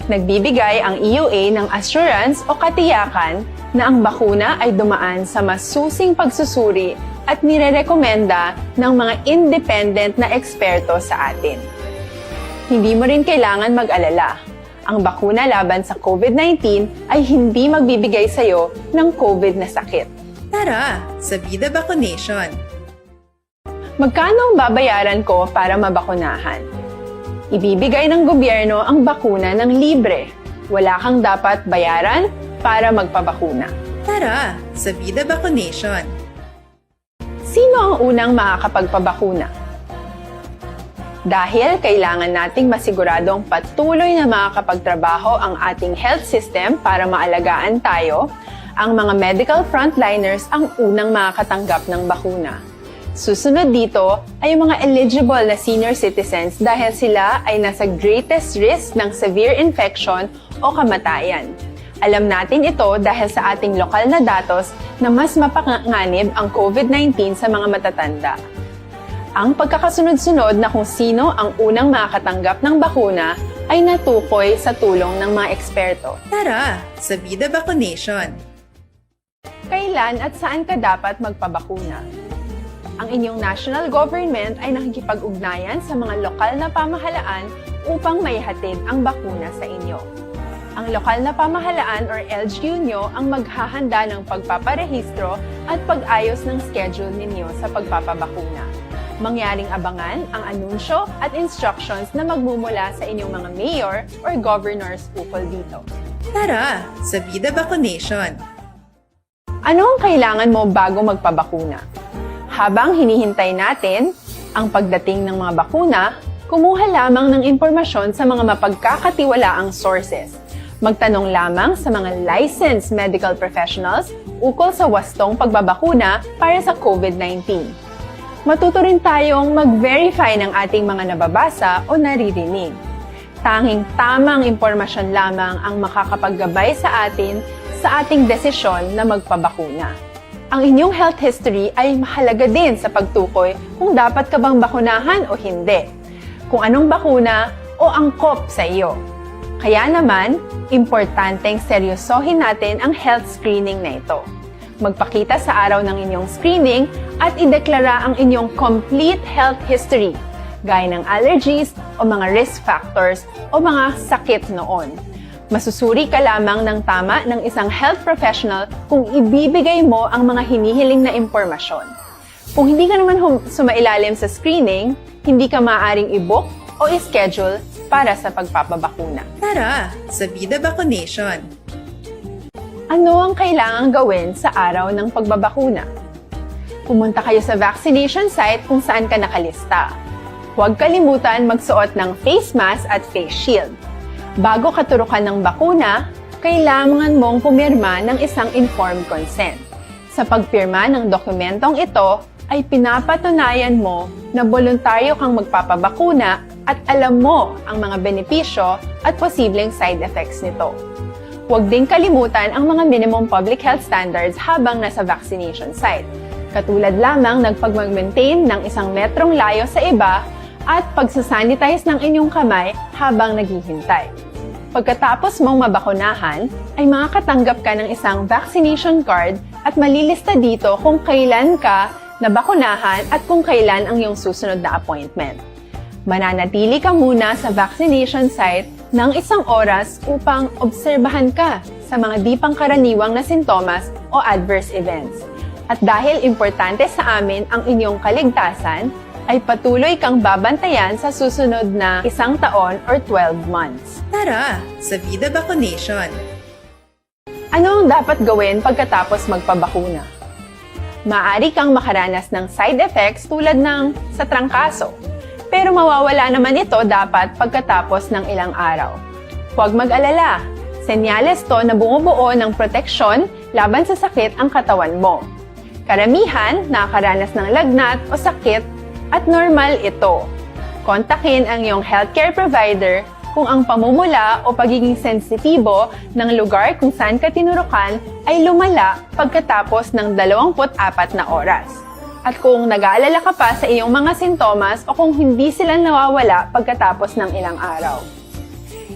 Nagbibigay ang E U A ng assurance o katiyakan na ang bakuna ay dumaan sa masusing pagsusuri at nirerekomenda ng mga independent na eksperto sa atin. Hindi mo rin kailangan mag-alala. Ang bakuna laban sa COVID nineteen ay hindi magbibigay sa iyo ng COVID na sakit. Tara, sa Vida Vaccination! Magkano ang babayaran ko para mabakunahan? Ibibigay ng gobyerno ang bakuna ng libre. Wala kang dapat bayaran para magpabakuna. Tara, sa Vida Vaccination! Sino ang unang makakapagpabakuna? Dahil kailangan nating masiguradong patuloy na makakapagtrabaho ang ating health system para maalagaan tayo, ang mga medical frontliners ang unang makakatanggap ng bakuna. Susunod dito ay ang mga eligible na senior citizens dahil sila ay nasa greatest risk ng severe infection o kamatayan. Alam natin ito dahil sa ating lokal na datos na mas mapanganib ang COVID nineteen sa mga matatanda. Ang pagkakasunod-sunod na kung sino ang unang makakatanggap ng bakuna ay natukoy sa tulong ng mga eksperto. Tara, sa Vida Vaccination! Kailan at saan ka dapat magpabakuna? Ang inyong national government ay nakikipag-ugnayan sa mga lokal na pamahalaan upang maihatid ang bakuna sa inyo. Ang lokal na pamahalaan or L G U nyo ang maghahanda ng pagpaparehistro at pag-ayos ng schedule ninyo sa pagpapabakuna. Mangyaring abangan ang anunsyo at instructions na magmumula sa inyong mga mayor or governors ukol dito. Tara, sa Vida Vaccination! Ano ang kailangan mo bago magpabakuna? Habang hinihintay natin ang pagdating ng mga bakuna, kumuha lamang ng impormasyon sa mga mapagkakatiwalaang sources. Magtanong lamang sa mga licensed medical professionals ukol sa wastong pagbabakuna para sa COVID nineteen. Matuto rin tayong mag-verify ng ating mga nababasa o naririnig. Tanging tamang impormasyon lamang ang makakapaggabay sa atin sa ating desisyon na magpabakuna. Ang inyong health history ay mahalaga din sa pagtukoy kung dapat ka bang bakunahan o hindi, kung anong bakuna o angkop sa iyo. Kaya naman, importanteng seryosohin natin ang health screening na ito. Magpakita sa araw ng inyong screening at ideklara ang inyong complete health history, gaya ng allergies o mga risk factors o mga sakit noon. Masusuri ka lamang ng tama ng isang health professional kung ibibigay mo ang mga hinihiling na impormasyon. Kung hindi ka naman hum- sumailalim sa screening, hindi ka maaaring i-book o i-schedule para sa pagpapabakuna. Tara, sa Vida Vaccination! Ano ang kailangang gawin sa araw ng pagbabakuna? Pumunta kayo sa vaccination site kung saan ka nakalista. Huwag kalimutan magsuot ng face mask at face shield. Bago katurukan ng bakuna, kailangan mong pumirma ng isang informed consent. Sa pagpirma ng dokumentong ito ay pinapatunayan mo na boluntaryo kang magpapabakuna at alam mo ang mga benepisyo at posibleng side effects nito. Huwag ding kalimutan ang mga minimum public health standards habang nasa vaccination site, katulad lamang ng pagmag-maintain ng isang metrong layo sa iba at pagsasanitize ng inyong kamay habang naghihintay. Pagkatapos mong mabakunahan, ay makakatanggap ka ng isang vaccination card at malilista dito kung kailan ka nabakunahan at kung kailan ang iyong susunod na appointment. Mananatili ka muna sa vaccination site ng isang oras upang obserbahan ka sa mga di pangkaraniwang na sintomas o adverse events. At dahil importante sa amin ang inyong kaligtasan, ay patuloy kang babantayan sa susunod na isang taon or twelve months. Tara sa Vida Vaccination! Ano ang dapat gawin pagkatapos magpabakuna? Maaari kang makaranas ng side effects tulad ng sa trangkaso, pero mawawala naman ito dapat pagkatapos ng ilang araw. Huwag mag-alala, senyales to na bumubuo ng proteksyon laban sa sakit ang katawan mo. Karamihan nakakaranas ng lagnat o sakit at normal ito. Kontakin ang iyong healthcare provider kung ang pamumula o pagiging sensitibo ng lugar kung saan ka tinurukan ay lumala pagkatapos ng dalawampu't apat na oras. At kung nag-aalala ka pa sa iyong mga sintomas o kung hindi sila nawawala pagkatapos ng ilang araw.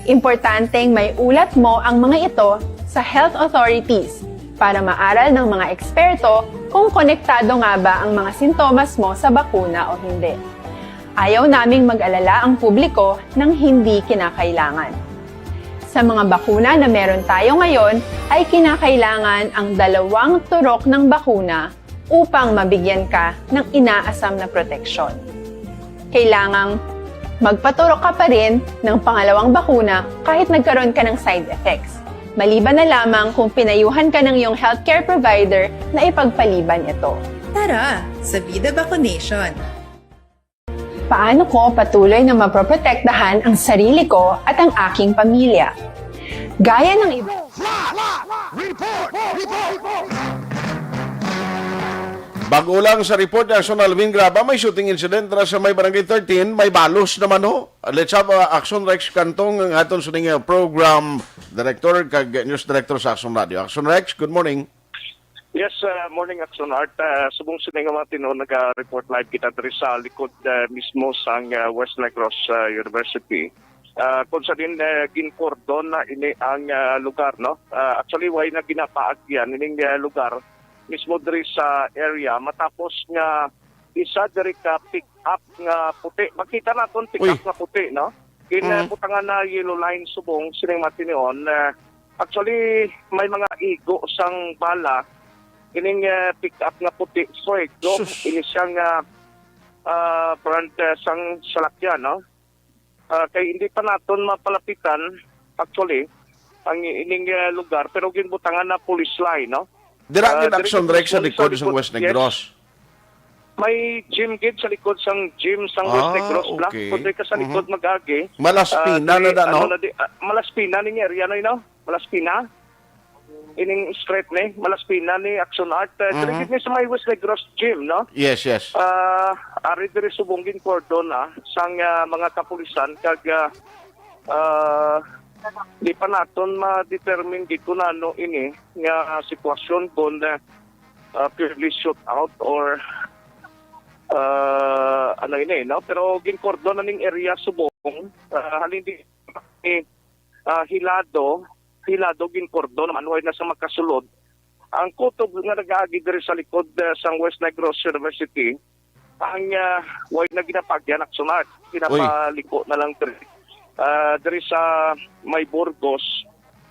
Importanteng may ulat mo ang mga ito sa health authorities para maaral ng mga eksperto kung konektado nga ba ang mga sintomas mo sa bakuna o hindi. Ayaw naming mag-alala ang publiko ng hindi kinakailangan. Sa mga bakuna na meron tayo ngayon, ay kinakailangan ang dalawang turok ng bakuna upang mabigyan ka ng inaasam na proteksyon. Kailangang magpaturok ka pa rin ng pangalawang bakuna kahit nagkaroon ka ng side effects, maliban na lamang kung pinayuhan ka ng iyong healthcare provider na ipagpaliban ito. Tara sa Vida Vaccination! Paano ko patuloy na mapoprotektahan ang sarili ko at ang aking pamilya? Gaya ng iba. Report! Report! Bago lang sa report ni Action Alvin Graba, may shooting incident na sa may Barangay thirteen, may balos naman ho. Let's have uh, Action Rex Cantong, ang aton sining uh, program director kag news director sa Action Radio. Action Rex, good morning. Yes, uh, morning, Action Art. Uh, subong sini nga mga tinuod, naga-report live kita diri sa likod uh, mismo sang uh, West Negros uh, University. Uh, kung sa din uh, ginkordon na ini ang uh, lugar, no? Uh, actually, way na ginapaagyan ining uh, lugar mismo diri sa area matapos nga isa diri ka pick up nga puti. Makita naton pick up Uy. nga puti, no? Gin mm. butangan na yellow line subong sining mga tinuod. Uh, actually, may mga igo sang bala ining uh, pick up nga puti. So, eh, go, ini siya nga uh, front uh, sang salakyan, no? Uh, kay hindi pa naton mapalapitan actually ang ining uh, lugar, pero ginbutangan na police line, no? Dira uh, gid Action Rex sa likod sa West Negros. May gym gid sa likod sang gym sang ah, West Negros okay. na. Kung ka sa likod mm-hmm. mag-agi. Malaspina uh, na da, no? Ano na di, uh, Malaspina ning area na, you know? Malaspina. Ining street ni, Malaspina ni Action Art. Uh, mm-hmm. Diri ni sa may West Negros gym, no? Yes, yes. Uh, ari diri subong ginkordon na sang uh, mga kapulisan kag uh, uh, di pa naton ma-determine gid kung ano ini nga sitwasyon kung uh, uh, purely shoot out or uh, ano ini, no? Pero ginkordon na ning area subong uh, halin di uh, hilado, hilado ginkordon naman, way na sa makasulod. Ang kutob nga nagaagi diri sa likod uh, sang West Negros University, ang uh, way na ginapaagyan aksunat, ginapaliko na lang diri. Uh, diri sa may Burgos,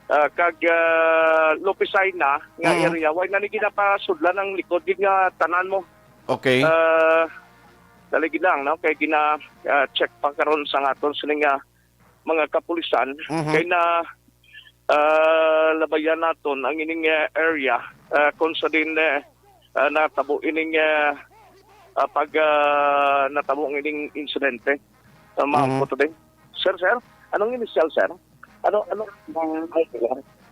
uh, kag uh, Lopisaina nga mm-hmm. area, way na ni ginapasudlan ang likod gid nga tanan mo. Okay. Uh, dali gid lang, no? Kay gina uh, check pa karon sa aton sining uh, mga kapulisan mm-hmm. kay na uh, labayan naton ang ining uh, area uh, kung sa din uh, uh, natabo ining uh, uh, pag uh, natabo ang ining insidente. Uh, mm-hmm. Sir, sir, anong initial, sir? Ano, ano?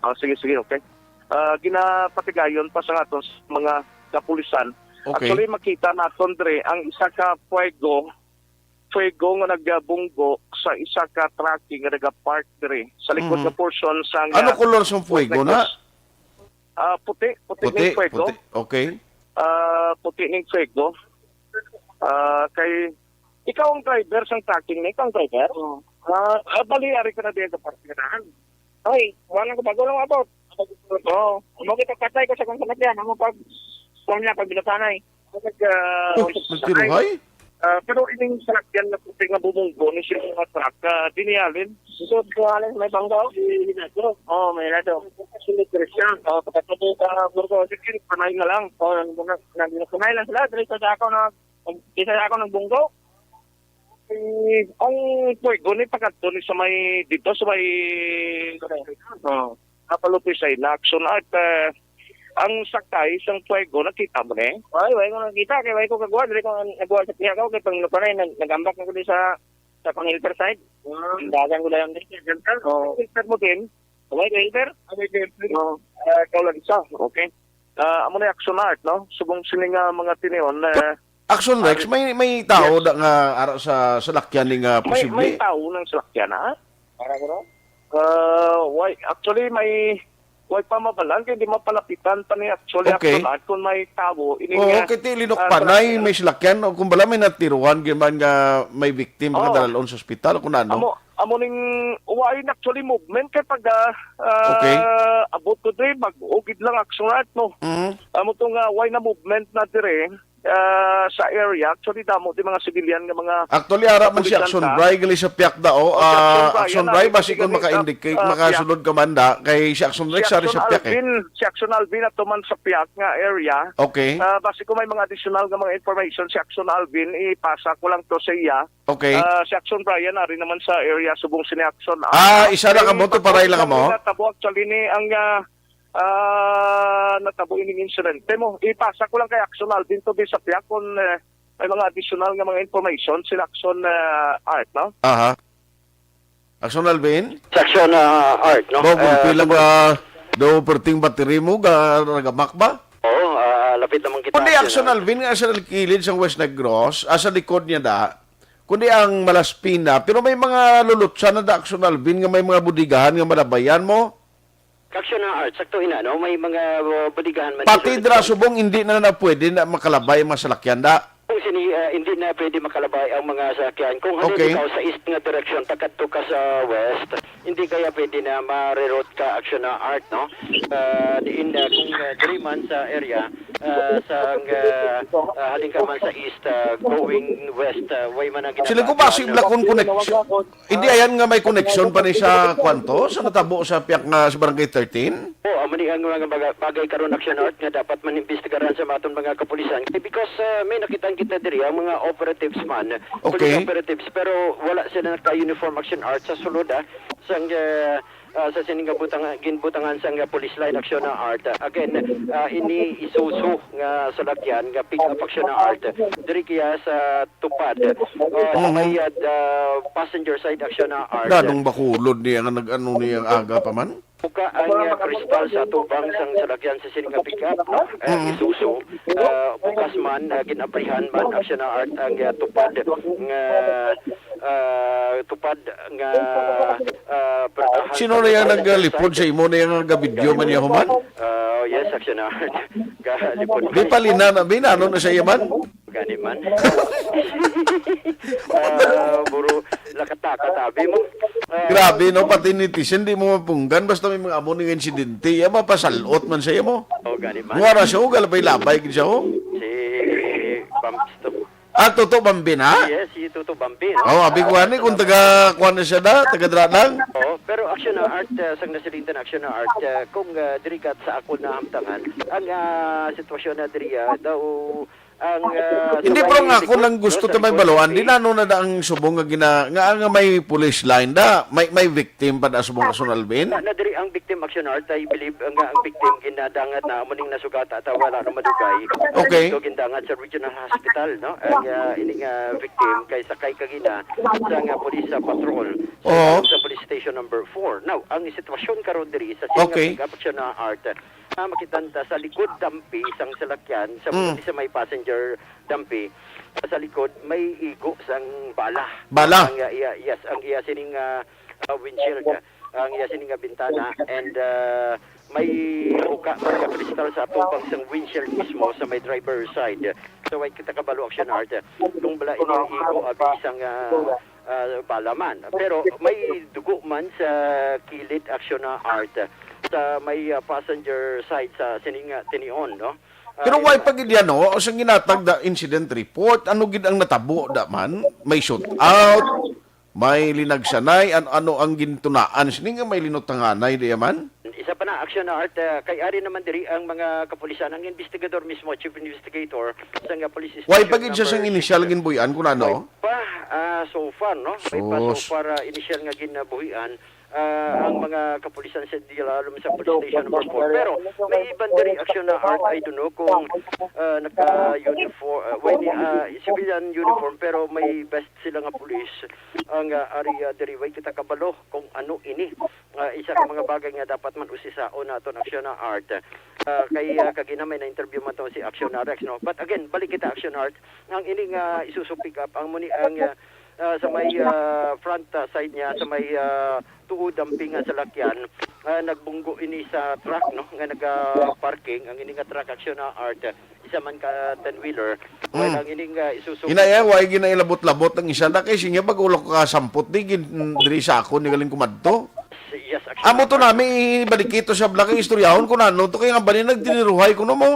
Oh, sige, sige, okay. ah, ginapatigayon pa sa aton sa mga kapulisan. Okay. Actually, makita naton diri ang isa ka fuego, fuego nga nagabunggo sa isa ka truck nga nagapark diri sa likod Mhm. nga portion sa Ano nga kolor sang fuego na? Negros. Ah, puti, puti Puti, ning fuego. puti. Okay. Ah, puti ning fuego. Ah, kay ikaw ang driver sang truck ni, ikaw ang driver? Oo. Ah, ah, bali, ari ka na diyan sa parkingan. Ay, wala ko bago lang abot. Oo. Amo kita patay ko sa kong salakyan. Amo pag, kung niya, pag binasanay. Nag, ah, Oh, nagtiruhay? Ah, pero ining salakyan na puti nga bumunggo ni siya nga truck, ah, dinialin. Sud ko alin may bangga, oh, si Hinato. Oh, may Hinato. Sunod diri siya. Oh, kapatid ko sa Burgos. Sige, panay na lang. Oh, nag-, nag-, nag-, panay lang sila. Diri sa ako na, isa ako ng bunggo. Eh, ang fuego ni pakadto ni sa may, dito sa may, oh, Napalupi sa ina, Action Art, eh, ang sakay sang fuego, nakita mo ni? Ay, way ko nakita, kay way ko kagwa, dili ko nagwa sa piya ko, kay pang lupanay, nag-, nag-ambak na ko di sa, sa pang helper side. Ah. Ang dagan ko lang di. Oo. Helper mo din? Way ko helper? Ah, may helper. Oo. Ah, ikaw lang isa. Okay. Ah, amo ni Action Art, no? Subong sini nga mga tinion, eh, Action Rex, may, may tao Yes. da nga ara sa salakyan ni nga May, posible? may tao ng salakyan, ha? Para ko, no? Ah, why? Actually, may, why pa mabalan? Kaya di mapalapitan pa ni actually Okay. Action Art kung may tao. Ini Oo, nga, kay ti linukpanay, ah, may salakyan, o kung bala may natiruhan, gyud man nga may victim, Oo. nga dalon sa ospital, kung ano. Amo, amo ning, why actually movement kay pag, ah, ah, Okay. abot ko diri, mag-ugid lang Action Art, no? Mhm. Amo to nga, why na movement na dire? Ah, sa area. Actually, damo di mga civilian nga mga Actually, ara man si kapulisan Action ta. Bray, gali sa piyak da, oh. O, si Action Ah, Bray, Action yan, Bray, ari, basi kung gali, maka-indicate, ah, ah, makasulod ka man da, kay si Action Si Rex, ari Action sa piyak, eh. Alvin, si Action Alvin ato man sa piyak nga area. Okay. Ah, basi kung may mga additional nga mga information si Action Alvin, ipasa ko lang to sa iya. Okay. Ah, si Action Brian, ari naman sa area, subong sini Action. Ah, Ah, isa lang eh, kamo, to, paray lang pag-usap kamo? Nila, tabo, actually, ni ang, ah, ah, natabo ining insidente mo. Ipasa ko lang kay Action Alvin to, di sa piyak kung, eh, may mga additional nga mga information sila Action, ah, Art, no? Aha. Action Alvin? Sa Action, ah, Art, no? Ba, gulpi Eh, lang, tungkol ah, daw perting battery mo, ga-, nagamak ba? Oo, ah, lapit naman kita Kundi sa Action Alvin nga sa kilid sang West Negros, ah, sa likod niya da, kundi ang Malaspina, pero may mga lulutsan na da, Action Alvin, nga may mga budigahan nga malabayan mo. Action na Art, sakto ina, no? May mga, uh, budigahan man Pati dito. Dira subong, hindi na na pwede na makalabay ang mga salakyan, da? Kung sini, uh, hindi na pwede makalabay ang mga salakyan. Kung halin Okay. ikaw sa east nga direksyon, pagkadto ka sa west, hindi kaya pwede na ma-reroute ka, Action na Art, no? Uh, diin, uh, kung, uh, diri man sa area, uh, sa, uh, uh, halin ka man sa east, uh, going west, uh, way man ang Sila ko ginagawa, basi no? Blakon connection. Hindi, ayan nga may connection pa ni sa kwanto, sa natabo sa piyak nga sa Barangay thirteen? Oo, amo ni ang mga baga-, bagay karon, Action Art, nga dapat man imbestigaran sa aton mga kapulisan. Eh, because, ah, may nakita kita diri, ang mga operatives man, Okay. police operatives, pero wala sila naka-uniform, Action Art, sa sulod, ah, sang, ah, ah, sa sining nga butang-, ginbutangan sang, ah, police line, Action Art. Again, ah, ini Isuzu nga salakyan, nga pick-up, Action Art. Diri kaya sa tupad. Oh, sa Mhm. may, ah, passenger side, Action na Art. Ganong bakulod niya nga nag-ano niya ang aga pa man? Buka ang, ah, kristal sa tubang sang salakyan sa sini nga pick-up, no? Eh, Mhm. Isuzu. Ah, bukas man, ah, ginabrihan man, Action na Art, ang, ah, tupad nga, ah, tupad nga, ah, perdahan Sino sa na yung mga naggalipod sa imo na yung nagabidyo man niya human? Ah, yes, Action na Art. Galipod. Di pa lina na, binano na sa iya man? Gani man. Ah, buro, lakata-kata, abi mo. Ah, Grabe, no? Pati netizen, di mo mapunggan. Basta may mga amo ning insidente. Iya, mapasalot man sa iya mo. Oh, gani man. Muha ra siya, oh, galabay-labay gid siya, oh. Si Bambi to. Ah, Toto Bambi na? Yes, si Toto Bambi, no? Oh, abi ko Ah, ani, kung salamat. Taga, kuwan na siya da, taga dra lang. Oo, pero Action na Art, ah, sang nasilindan Action na Art, ah, kung, ah, diri ka sa ako na hamtangan, ang, ah, sitwasyon na diri, ah, daw, ang, ah, Hindi, sa pero may nga, ako likod, lang gusto no, sa ta may likod, baluan, di okay. Na ano na da ang subong nga gina-, nga, nga may police line da, may, may victim pa da subong, Action Alvin? Na, na diri ang victim, Action Art, I believe, nga ang victim ginadangat na, amo ning nasugata, ta wala na madugay. Okay. Dito gindangat sa Regional Hospital, no? Ang, ah, ining, ah, victim kay sakay kagina sa nga police, ah, patrol sa, Oo. Sa police station number four. Now, ang sitwasyon karon diri sa sining Okay. Pick-up, Action na Art, Ah, makita ta sa likod dampi sang salakyan, sa, mm, sa may passenger dampi, sa likod may igo sang bala. Bala? Ang, ah, iya, yes, ang iya sining, ah, ah, windshield, ah, ang iya sining, ah, bintana, and, ah, may uka man nga kristal sa atubang sang windshield mismo sa may driver side. So, way kita kabalo, Action Art, kung bala ini igo abi sang, ah, ah, bala man. Pero may dugo man sa kilid, Action Art, sa may, ah, passenger side sa sining, ah, tinion, no? Ah, pero why pa gid yan, no? O sa ginatag da incident report, ano gid ang natabo da man? May shootout, may linagsanay, an ano ang gintunaan sini nga may linutanganay diya man? Isa pa na, Action Art, ah, kay ari naman diri ang mga kapulisan, ang investigador mismo, chief investigator sa nga police station. Why pa gid siya sang number initial six. Ginbuy-an kun ano? Why pa, ah, so far, no? Why pa so Sus. Far, ah, initial nga ginabuhian, ah, ang mga kapulisan sa dilalom sa police station number four. Pero may iban diri, Action Art, I don't know kung, ah, naka-uniform, ah, well, ah, civilian uniform, pero may vest sila nga pulis ang, ah, area diri. Way kita kabalo kung ano ini. Ah, isa ka mga bagay nga dapat man usisaon naton, Action Art. Ah, kay, ah, kagina may na-interview man to si Action Rex, no? But again, balik kita, Action Art. Ang ini nga Isuzu pickup, ang muni ang, ah, ah, sa may, ah, front, ah, side niya, sa may, ah, tuod ang pinga sa lakyan, ah, nagbunggo ini sa truck, no, nga naga-parking. Ang ini nga truck, Action Art, isa man ka ten-wheeler. Well, mm, ang ining, ah, Isuzu. Inaya, way ginailabot-labot ang isa na kay siya pag ulo ka sampot di gin diri sa akon ni galing kumadto. Yes, actually. Amo to nami ibalik ito sa black ang istoryahon ko na ano to kay nga bali nagdiniruhay kuno mo.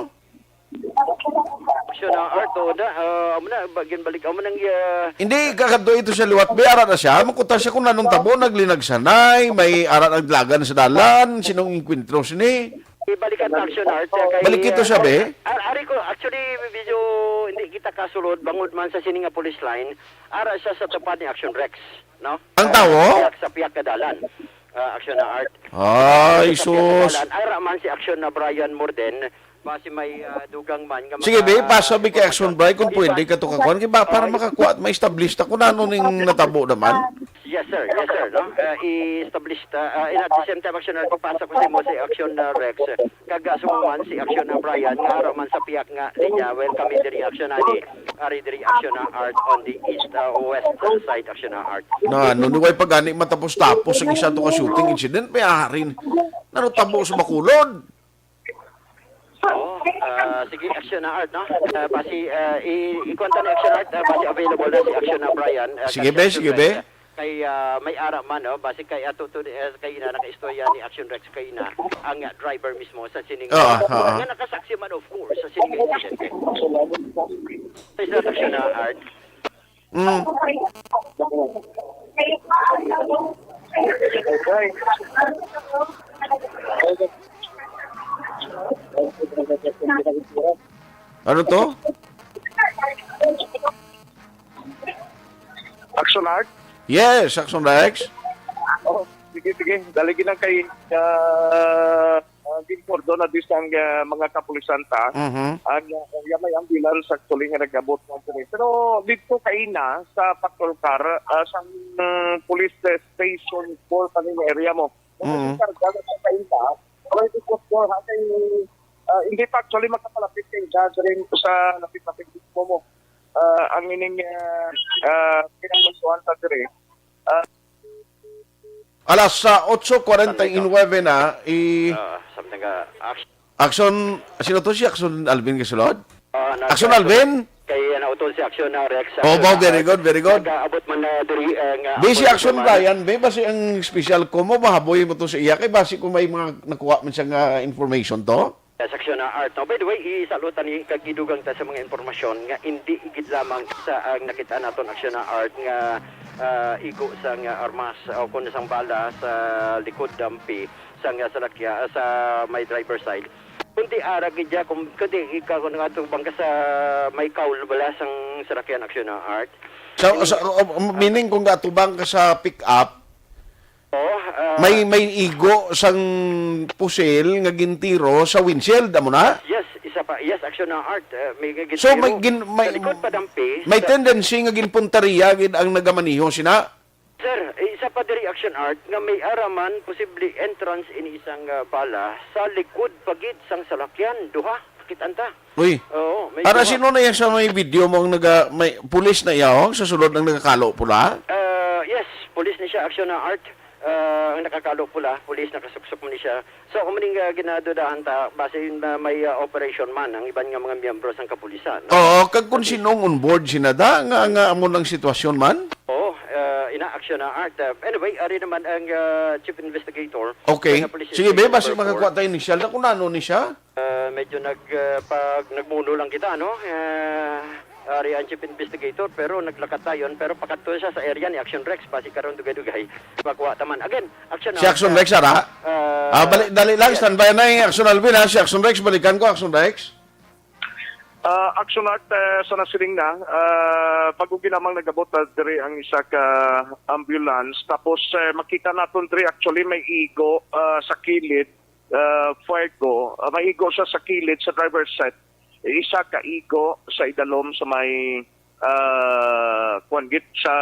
Siya na Art, o da, ah, amo na, ba- ginbalik amo nang, ah, hindi, kakadto ito sa liwat. May ara na siya. Makuta siya kung anong tabo. Naglinagsanay. May ara naglagan sa dalan. Sinong inkwentro sini? Ibalik ang action, Art, kay, Balik ito siya, be? ah, ar- ari ko, actually, medyo hindi kita kasulod, bangod man sa sini nga police line, ara siya sa tupad ni Action Rex, no? Ang tawo? Ah, sa piyak na dalan. Ah, action na Art. Ay, Sa piyak na sus. Dalan, ara man si action na Brian Morden, basi may, ah, dugang man nga Sige, mga be, pasa bi kay Action Bray kung pwede ka to kakuan. Kay ba, para makakuha at ma-establish ta kung ano ning natabo naman. Yes, sir. Yes, sir. No? Uh, i-establish ta. Uh, in at the same time, Action Rex, pagpasa ko sa imo sa Action uh, Rex. Kag uh, sumuman si Action uh, Brian, nga ara man sa piyak nga linya. Welcome in the reaction, ani. Ari the reaction uh, Art on the east, uh, west uh, side, Action uh, Art. Na, no, nuway pagani matapos-tapos ang isa to ka shooting incident, may arin. Nano tabo sa Bacolod? Oh, ah, sige, action na Art, no? Ah, basi, ah, i ikuan ta ni action Art, ah, basi available na si action na Brian. Ah, sige, be, sige, be. Kay ah, may ara man, no? Basi kay ato to eh, kay ina nakaistorya ni Action Rex kay ina ang ah, driver mismo sa sining Oo, ah, oo. Nga nakasaksi man, of course, sa sining incident. Sa isa action na Art. Mm. Ano to? Action Art? Yes, Action Rex. Oh, sige, sige. Dali lang kay uh, uh, Gilfordo na di sang uh, mga kapulisan ta. Mhm. Ang uh, area may ambulance actually nga nag-abot na diri. Pero dito kaina sa patrol car, uh, sa mm, police station four pa ning area mo. Kung Mhm. Karga na sa kaina, may dikot mo ha kay uh, hindi pa actually makapalapit kay Judge rin sa lapit-lapit mismo mo. Uh, ang ining uh, uh, pinagpasuhan sa diri. Uh, Alas sa otso kwarenta y nuebe na, i- Ah, something, ah, action. Action, sino to si Action Alvin Gasulod? Ah, nag- Action Alvin? Kay, ah, nautol si Action na Rex, ah, Oh, wow, very good, very good. Nag-aabot man na diri, ah, nga Di si ako Action man. Ryan, be, basi ang special ko mo, mahaboy mo to sa iya, kay basi kung may mga nakuha man siya nga information to. Sa seksyon na art. Now, by the way, isalutan ni kag idugang ta sa mga impormasyon nga indi gid lamang sa ang nakita naton aksyon na art nga ah, igo sang armas o kun sang bala sa likod dampi sang salakya sa may driver side. Kundi ara gid ya, kun- kundi ikaw kung atubang ka sa may kaul bala sang salakyan aksyon na art. So, so, uh, meaning kung atubang ka sa pick-up, Oh, ah, may may igo sang pusil nga gintiro sa windshield, amo na? Yes, isa pa. Yes, action na art. Uh, may gintiro. So may gin, may, sa likod pa dampi, may sa tendency nga ginpuntarya gid ang nagamaniho sina? Sir, eh, isa pa diri, Action Art, nga may ara man posible entrance ini isang, ah, bala sa likod pa gid sang salakyan, duha, nakit-an ta. Uy, Oo, may ara duha. Sino na yan sa may video mo ang naga, may pulis na iyawang sa sulod ang nagakalo pula? Ah, yes, pulis ni siya, Action Art. Ah, ang nakakalo pula, pulis, nakasuksok mo ni siya. So, kung maning, ah, ginadudahan ta, base yun na may, ah, operation man ang iban nga mga miyembro sang kapulisan, no? Oo, kag kung sinong on board sinada nga nga amo nang sitwasyon man? Oo, ah, ina-action na art. Ah, anyway, ari naman ang, ah, chief investigator. Okay. Sa police Sige, station be, basi number four. makakuha tayo initial na kung ano ni siya. Ah, medyo nag, ah, pag nagmuno lang kita, no? Ah, ari ang chief investigator, pero naglakat tayo, pero pakadto siya sa area ni Action Rex, basi karon dugay-dugay makuha taman. Again, Action Si Action Rex, ara? Ah, Ah, balik, dali lang, yes. Standby na yung Action Alvin, ha? Si Action Rex, balikan ko, Action Rex. Ah, Action Art, eh, sa nasiling na, ah, bago ginamang nagabot na diri ang isa ka ambulance. Tapos eh, makita naton diri actually may igo ah, sa kilid, ah, fuego. Ah, may igo siya sa kilid sa driver's side. Isa ka igo sa idalom sa may ah, kuwan gid sa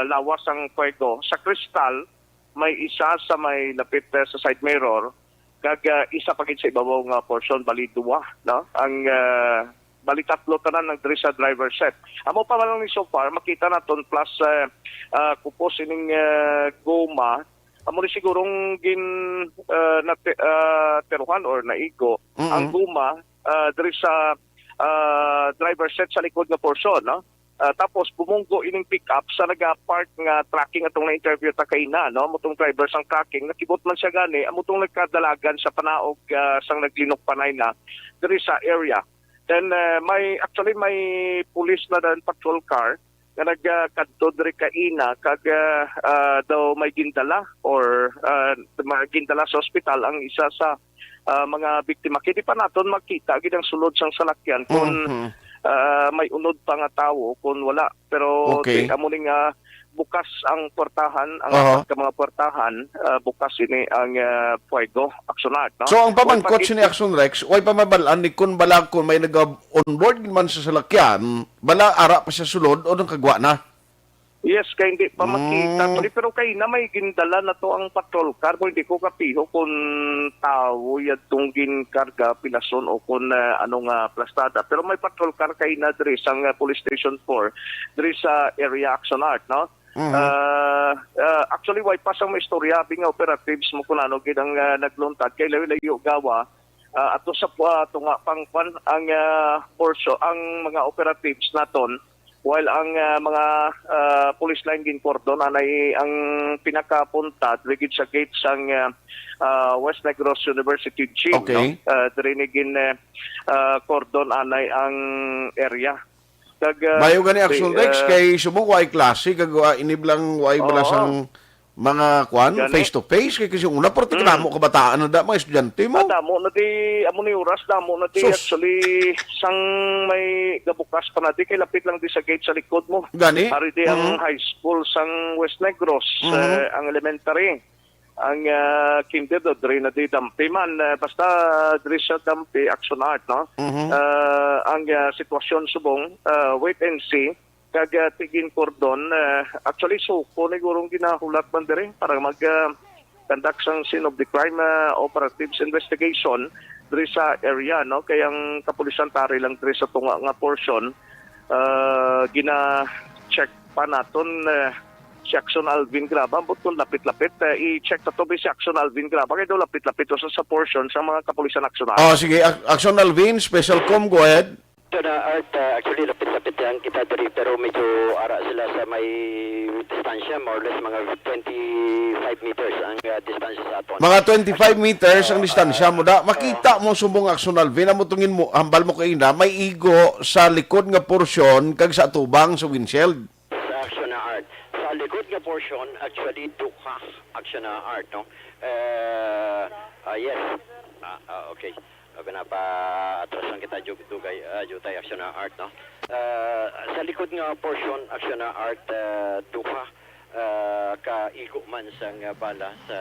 lawas ang fuego. Sa kristal, may isa sa may lapit eh, sa side mirror, kag ah, isa pa gid sa ibabaw nga portion, bali duwa, no? Ang ah, bali tatlo tanan ang diri sa driver set. Amo pa man lang ni so far, makita naton plus eh, ah, kupos ining eh, goma. Amo ni sigurong gin ah, nati- ah, tiruhan or naigo Mm-mm. ang goma ah, diri sa ah, driver set sa likod nga portion, no? Ah, tapos bumunggo ining pick-up sa naga-park nga trucking atong na-interview ta kaina, no? Amo tong driver sang trucking, nakibot man siya gani, amo tong nagkadalagan sa panaog ah, sang naglinok panay na diri sa area. Then ah, may actually may police na dan patrol car nga nagkadto diri kaina kag ah, ah, daw may gindala or ah, may gindala sa ospital ang isa sa ah, mga biktima. Kini pa naton makita gid ang sulod sang salakyan kung Mhm. ah, may unod pa nga tawo kung wala. Pero Okay. di, amo ni nga bukas ang portahan, ang Aha. apat ka mga portahan, ah, bukas ini ang ah, fuego, Action Art, no? So ang pamangkot Pag- sini Action Rex, way pa mabalaan ni kun bala kun may nag-onboard man sa salakyan, bala ara pa siya sulod o nang kagwa na? Yes, kay hindi pa makita. Mm. Pero, pero kay na may gindala na to ang patrol car. Mo hindi ko kapiho kung tawo yadtong ginkarga, pilason o kung ah, ano nga plastada. Pero may patrol car kay na diri sa ah, Police Station four, diri sa area Action Art, no? Mhm. Ah, ah, actually, way pa sang istorya, abi nga operatives mo kung ano gid ang ah, nagluntad. Kay layo-layo gawa, ah, ato sa ah, tunga pang kwan ang ah, portion, ang mga operatives naton, while ang ah, mga ah, police line gin-cordon anay ang pinakapunta diri gid sa gate sang ah, ah, West Negros University gym, Okay. no? Ah, diri ni gin ah, ah, cordon anay ang area. Kag ah, Mayo gani Action di, Rex ah, kay subong way klase kag uh, inib lang way bala Oo. sang mga kwan, Gani. Face to face, kay kasi una, pero Mm. tikramo kabataan na da, mga estudyante mo. Ah, damo na di, amo ni oras, damo na di. Sus. Actually, sang may gabukas pa na di, kay lapit lang di sa gate sa likod mo. Gani? Ari di ang Mhm. high school sang West Negros, Mhm. eh, ang elementary. Ang ah, kinder do, diri na di dampi man. Eh, basta diri sa dampi, Action Art, no? Mhm. Ah, ang ah, sitwasyon subong, ah, wait and see. Kag ah, tigin cordon, ah, actually, suko ni gurong ginahulat man diri para mag ah, conduct sang scene of the crime ah, operatives investigation diri sa area, no? Kay ang kapulisan tari lang diri sa tunga nga portion, ah, gina-check pa naton ah, si Action Alvin Graba, ambot kung lapit-lapit, ah, i-check ta to bi si Action Alvin Graba kay daw lapit-lapit to sa, sa portion sa mga kapulisan Action Alvin. Oh, sige, Ac- Action Alvin, Special Com, go ahead. Ito na, Art, ah, actually, lapit-lapit lang kita diri, pero medyo ara sila sa may distansya, more or less mga twenty-five meters ang ah, distansya sa aton. Mga twenty-five meters ang distansya mo da. Makita mo subong Action Alvin, amo tungin mo, hambal mo kaina, may igo sa likod nga porsyon kag sa atubang sa windshield. Sa Action na Art. Sa likod nga portion, actually, duha Action na Art, no? Eh, ah, yes. Ah, ah, okay. Pinapa-atras lang kita, Ju- Dugay, ah, Jutay, Action na Art, no? Ah, sa likod nga portion, Action na Art, ah, duha ah, ka igo man sang bala sa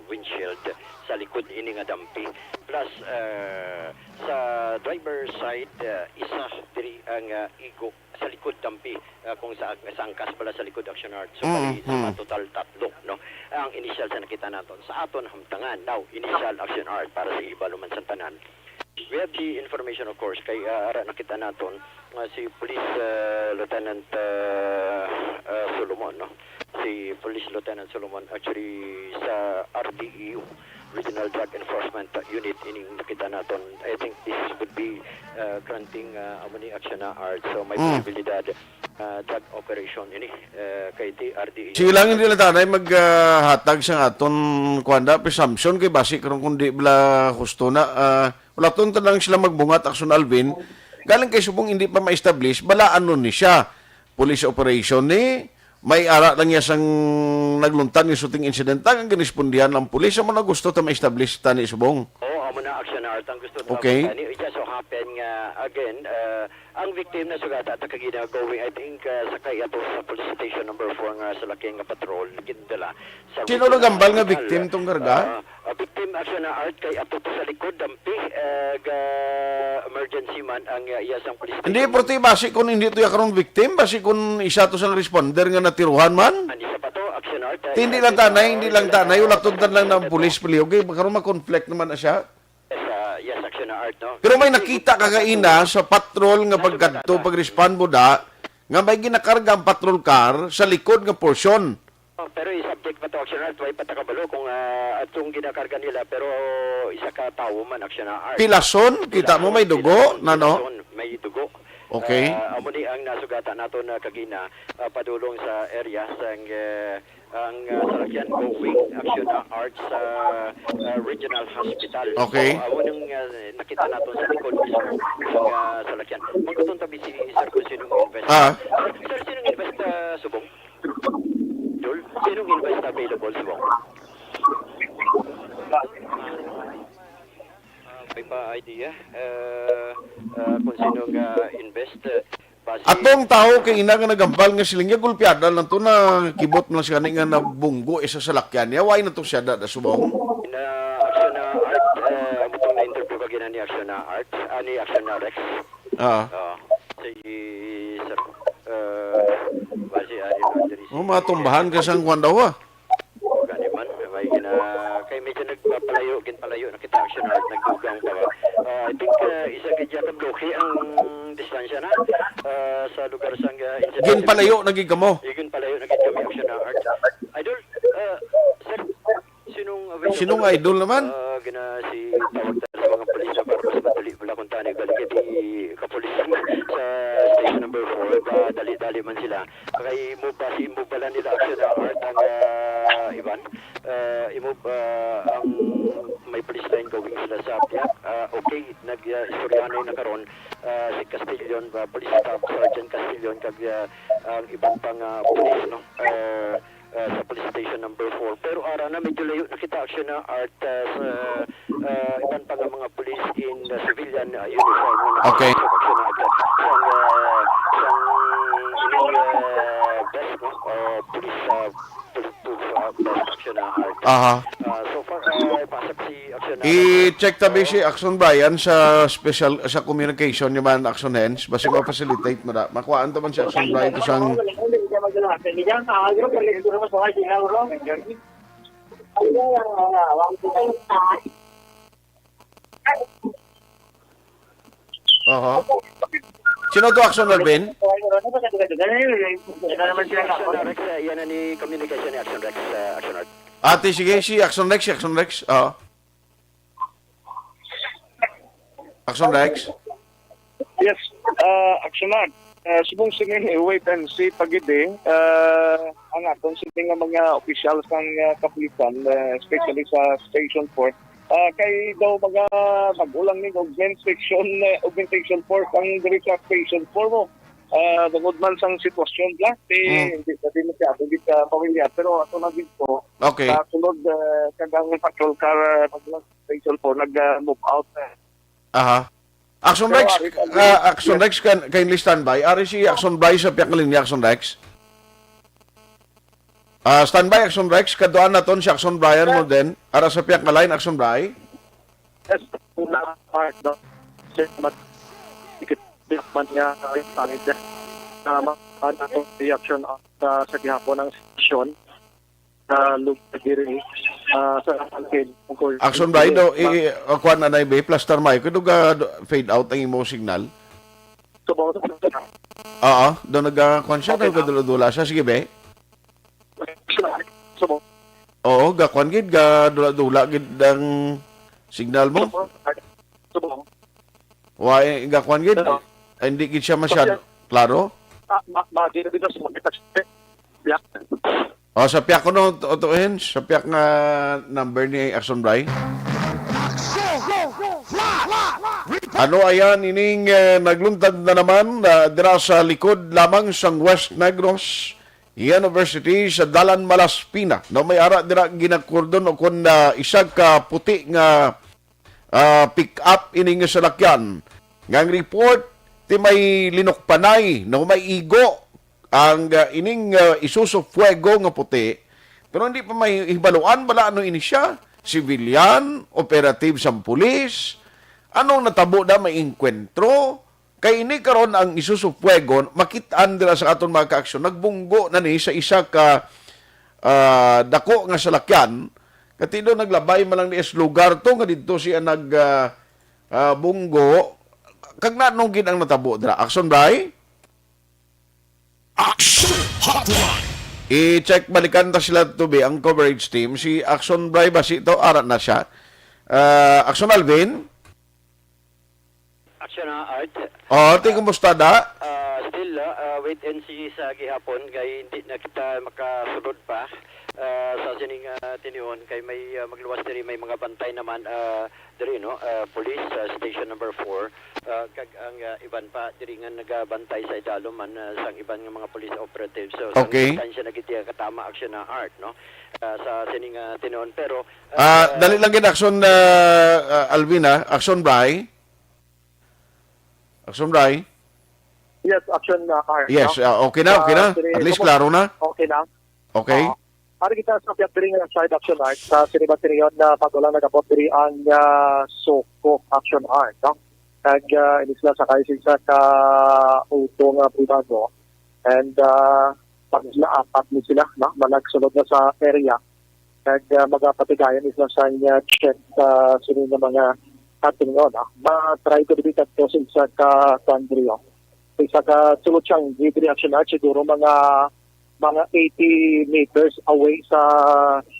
windshield sa likod ini nga dampi. Plus, ah, sa driver side, ah, isa diri ang ah, igo sa likod dampi, ah, kung sa, sa angkas pala sa likod, Action Art. So, Mm, bali, sa mm. Total, tatlo, no? Ang initial sa nakita naton sa aton hamtangan. Now, initial, Action Art, para sa iba naman sa tanan. We have the information, of course, kay, ah, ara nakita naton nga si Police, ah, Lieutenant, ah, ah, Solomon, no? Si Police Lieutenant Solomon, actually, sa R D E U, Regional Drug Enforcement Unit, ining nakita naton. I think this would be, ah, granting, ah, amo ni Action Art. So, may Mm. posibilidad, ah, drug operation ini, ah, kay ti R D E U. Sige lang, hindi lang tanay maghatag sa aton, kuwan da, presumption kay basi karon kung di bala husto na, ah, wala ton tanang sila magbungat, Action Alvin. Galing kay subong hindi pa ma-establish, bala ano ni siya? Police operation ni, may ara lang niya sang nagluntan nga shooting incident, ang ginispondihan ng pulis, amo na gusto ta ma-establish tani subong. Oo, amo na, Action Art, ang gusto ta Okay. tani. It just so happen nga, again, uh, ang victim na sugata ta kagina going, I think, uh, sakay ato sa police station number four nga salakyan nga patrol, gindala sa Sino regional nagambal nga hospital. victim tong karga? Uh, uh, victim, Action Art, kay ato to sa likod, dampi, uh, ga emergency man ang, uh, iya sang police Hindi, station. Porti, basi kung hindi to ya karon victim, basi kung isa to sang responder nga natiruhan man. Ani sa pa to, Action Art, uh, Hindi lang tanay, hindi lang tanay, wala to lang ng police, piliyo. Okay, karon ma-conflict naman na siya. Yes, uh, yes, Action Art, no? Pero may nakita ka kaina sa patrol nga pagkadto, pag-respond mo da, nga may ginakarga ang patrol car sa likod nga portion. Oh, pero i-subject pa to, Action Art, way pa ta kabalo kung, ah, atong ginakarga nila, pero isa ka tawo man, Action Art. Pilason? Kita mo may dugo, Pilason, nano? Pilason, may dugo. Okay. Ah, amo ni ang nasugatan nato na kagina, ah, padulong sa area sang, eh, ang, ah, salakyan going, Action Art, sa, ah, Regional Hospital. Okay. So, amo nang, ah, nakita nato sa likod mismo ang, ah, salakyan. Mangkuton tabi si Sir kung sinong invest. Ah. Sir, sinong invest, ah, subong? Dol, sinong invest available subong? Ah, may pa idea, ah, ah, kung sinong, ah, invest, ah, base Atong tawo kay ina nga nagambal nga siling niya, gulpiada lang to, na kibot man lang siya ni nga nabunggo isa sa salakyan niya. Why na to siya da, da subong? Na Action na Art, ah, amo tong na-interview kagina ni Action na Art, ah, ni Action na Rex. Ah. Ah, si Sir, ah, base, ah, ni Rodri, Oh, si matumbahan ka sang kwan daw, ah. Gani man, may gina-, kay medyo nagpapalayo, ginpalayo na kita, Action Art, nagdugang pa ba? Ah, I think, ah, isa ka Jacob Loki ang distansya na, ah, sa lugar sang, ah, incident. Ginpalayo na gid kamo? Eh, ginpalayo na gid kami, Action Art. Idol, ah, sir, sinong available? Sinong idol naman? Ah, gina-, si tawag ta sa mga pulis na para mas madali pala kung tani balik di kapulis sa station number four, ba, dali-dali man sila. Kay mo ba, si mo bala nila, Action Art, ang, ah, iban? Ah, imo ba ang may police line going sila sa Piak? Ah, okay, nag, ah, istoryahanay na karon, ah, si Castillion, ah, Police Staff Sergeant Castillion, kag, ah, ang iban pang, ah, police, no? Ah, ah, sa police station number four. Pero ara na, medyo layo na kita, Action na Art, ah, sa, ah, iban pa nga mga police in, ah, civilian, ah, uniform nga Okay. nakasabak sa mga, sang, ah, sang ining, ah, vest, no? Ah, police, ah, police, ah, vest, Action na Art. Aha. Ah, so far, ah, pasok si Action na I-check tabi si Action Brian sa special, sa communication ni man Action Hens. Basi ma-facilitate mo na. Makuhaan to man si Action Brian to sang Oho. Sino to, Action Alvin? Action Rex, ah, yan na ni communication ni Action Rex, ah, Action Rex. Ate, sige, si Action Rex, si Action Rex. Oo. Action Rex? Yes, ah, Action Rex. Ah, subong sini, wait and see pa gid, eh. Ah, ang aton sini nga mga opisyal sang, ah, kapulisan, ah, especially sa Station four, ah, kay daw mga magulang ni augment section, eh, augmentation force ang diri sa Station four mo. Ah, bangod man sang sitwasyon la, eh, Mm. hindi pa din siya, hindi ka pamilyar, pero ato na dito, Okay. sa sunod, ah, kag ang patrol car, ah, pag Station four, nag, ah, move out, eh. Aha. Action Pero Rex, ari pa ah, din. Action Yes. Rex, kan, kindly standby. Ari si Action Bry sa piyak nga linya, Action Rex. Ah, standby, Action Rex. Kaduan naton si Action Brian mo din. Ara sa piyak nga line, Action Bry. Yes, na part, no? Sir, mat-, ikit, man niya, ay, pangit niya. ah, ma-, ah, nato reaction, ah, sa, sa gihapon ang sitwasyon sa lugar diri, ah, sa Alkid. Action ba? Do, i, i, uh, kuan na na, be, plaster mic. Kung ga, do, fade out ang imo signal. Subong sa Oo, do nag, uh, kuan siya, Okay, nagdula-dula siya. Sige, be. Action, ah, subong. Oo, ga kuan gid, ga dula-dula gid ang signal mo. Subong. Subong. Wa, eh, ga kuan gid. Ano? Ay, hindi gid siya masyado klaro. Ah, ma, ma, di na dito sa mga kita. Yeah. O, sa piyak ko no, to, to, Hens, sa piyak nga number ni Action Bray. Ano ayan ining eh, nagluntad na naman ah, dira sa likod lamang sang West Negros University sa Dalan Malaspina. No, may ara dira ginakordon o kun ah, isa ka puti nga ah, pick up ini nga salakyan. Nga ang report ti may linukpanay, no, may igo ang ah, ining ah, Isuzu Fuego nga puti. Pero hindi pa may hibaluan bala ano ini siya, civilian, operative sang pulis. Anong natabo na may engkwentro? Kay ini karon ang Isuzu Fuego, makit-an dira sa aton mga kaaksyon, nagbunggo na ni sa isa ka ah, dako nga salakyan. Katido naglabay man lang ni sa lugar to nga didto siya nag ah, ah, bunggo. Kag nanong gid ang natabo dira? Action, Bray? Action Hotline. I-check balikan ta sila to be ang coverage team. Si Action Bray ba si to? Ara na siya. Ah, Action Alvin? Action na, Art. Oh, ti kumusta da? Ah, still, ah, ah, wait and see sa gihapon kay hindi na kita makasulod pa ah, sa sining ah, tinion kay may ah, magluwas diri may mga bantay naman ah, diri no ah, police ah, station number four ah, kag ang ah, iban pa diri nga nagabantay sa idalom man ah, sang iban nga mga police operatives. So, sang Okay. distansya na gid iya katama action na art no ah, sa sining ah, tinion pero Ah, dali lang gid action ah, ah, Alvin ah. Action Bray. Action Bray. Yes, action na car. Yes, no? ah, okay na, okay na. Ah, sige, At least kamo- klaro na. Okay lang. Okay. Oo. Ari kita sa Piat Dring nga side action art sa Sinibaterion na bago lang nagabot diri ang ah, Soko Action Art, no? Nag uh, inisla sa kayo sa isa ka auto nga pribado. And uh, pag sila apat ni sila, no? Managsulod na sa area. Nag uh, magapatigayan isla sa uh, check sa sini nga mga ating no, no? Ma-try ko dito sa isa ka Sandrio. Isa ka sulod siyang reaction art siguro mga mga eighty meters away sa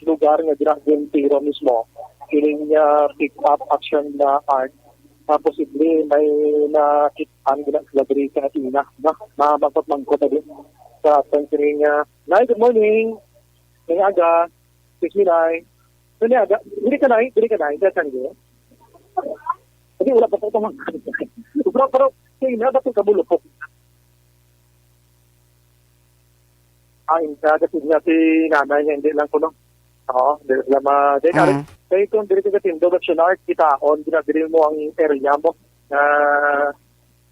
lugar nga ginagintiro mismo. Kining uh, pick up action na art uh, posible may nakit-an gina sila diri sa ina. No? Mamangkot-mangkot na din sa ating kining uh, Nay, good morning. May aga. Excuse me, Nay. May aga. Diri ka, Nay. Diri ka, Nay. Diri ka, Nay. Hindi, wala pa ko tumangkot. Pero, pero, kaya na, ba't kabulupok? Ay, hindi. Kasi nga si nanay niya, hindi lang ko, no? Oo, hindi lang ma... Hindi, Mm. Kaya kung diri ka tindog at sinar, kitaon, ginadiri mo ang area mo. Na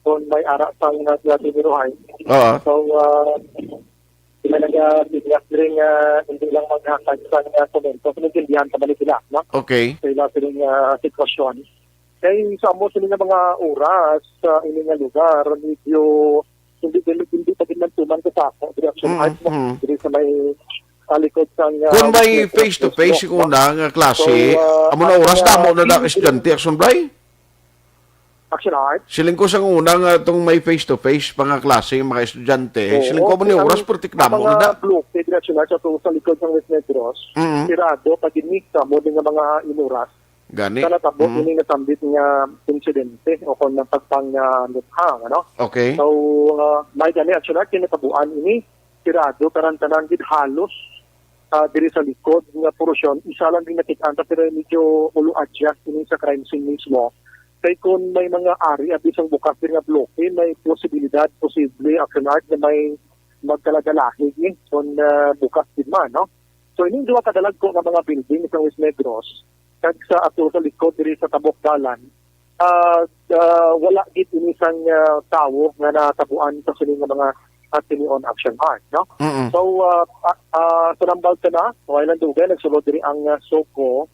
kung may ara sang nga tinatiniruhay. Oo. So, uh, sila nag-sinyas rin nga hindi lang maghakad sa nga komento. Kung nagkindihan ka ba ni sila, no? Okay. Sa ila silang uh, sitwasyon. Kay sa amo sila nga mga oras sa ini nga lugar, medyo hindi hindi, hindi pa gid man tuman ka sa ako. Diri action Mm, art mo. mm. Diri sa may uh, likod sang uh, Kung may West Metro face-to-face Metro, yung una nga klase, So, uh, amo na oras ang, uh, damo na da hindi- estudyante, Action Bray? Action art. Siling ko sang una nga itong may face-to-face pa nga klase, mga estudyante. Oo, Siling ko amo ni ang- oras, pertik Ang damo mga na da. bloke diri action art sa, sa likod sang West Negros, Mm. sirado pag ini sa mo nga mga inuras. Gani. Sa natabo Mm. ini nasambit nga insidente o kung nang pagpang uh, luthang, ano? Okay. So, uh, may gani action art, kinatabuan ini, sirado, tanan-tanan gid halos ah, diri sa likod nga porsyon, isa lang din nakita ang pero medyo ulo adjust ini sa crime scene mismo. Kay kung may mga ari at isang bukas din nga bloke, may posibilidad, posible action art na may magkalagalahig eh, kung ah, bukas din man, no? So, ining duha ka dalagko nga mga building sa West Negros, kag sa ato sa likod diri sa Tabok Dalan, ah, ah, wala gid ini sang ah, tawo nga natabuan sa sini nga mga ah, sini on action art, no? Mm. So, ah, ah, ah, sa nambal ka na, so, Island Dugay, nagsulod diri ang ah, Soko.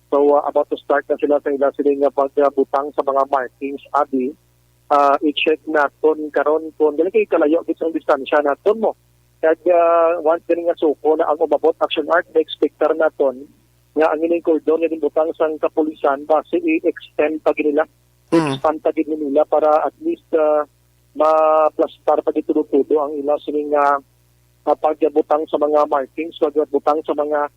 So, ah, about to start na sila sa ila sila nga pagbutang sa mga markings, abi. ah, i-check naton karon kung dili kay kalayo gid ang distansya naton mo. Kag, ah, once gani nga suko na ang umabot, Action Art, na-expectar naton nga ang ining cordon nga ginbutang sang kapulisan basi i-extend pa gid nila, Mm. expand pa gid nila para at least, ah, maplastar pa gid tudo-tudo ang ila sining, ah, ah, pagbutang sa mga markings, pagbutang sa mga,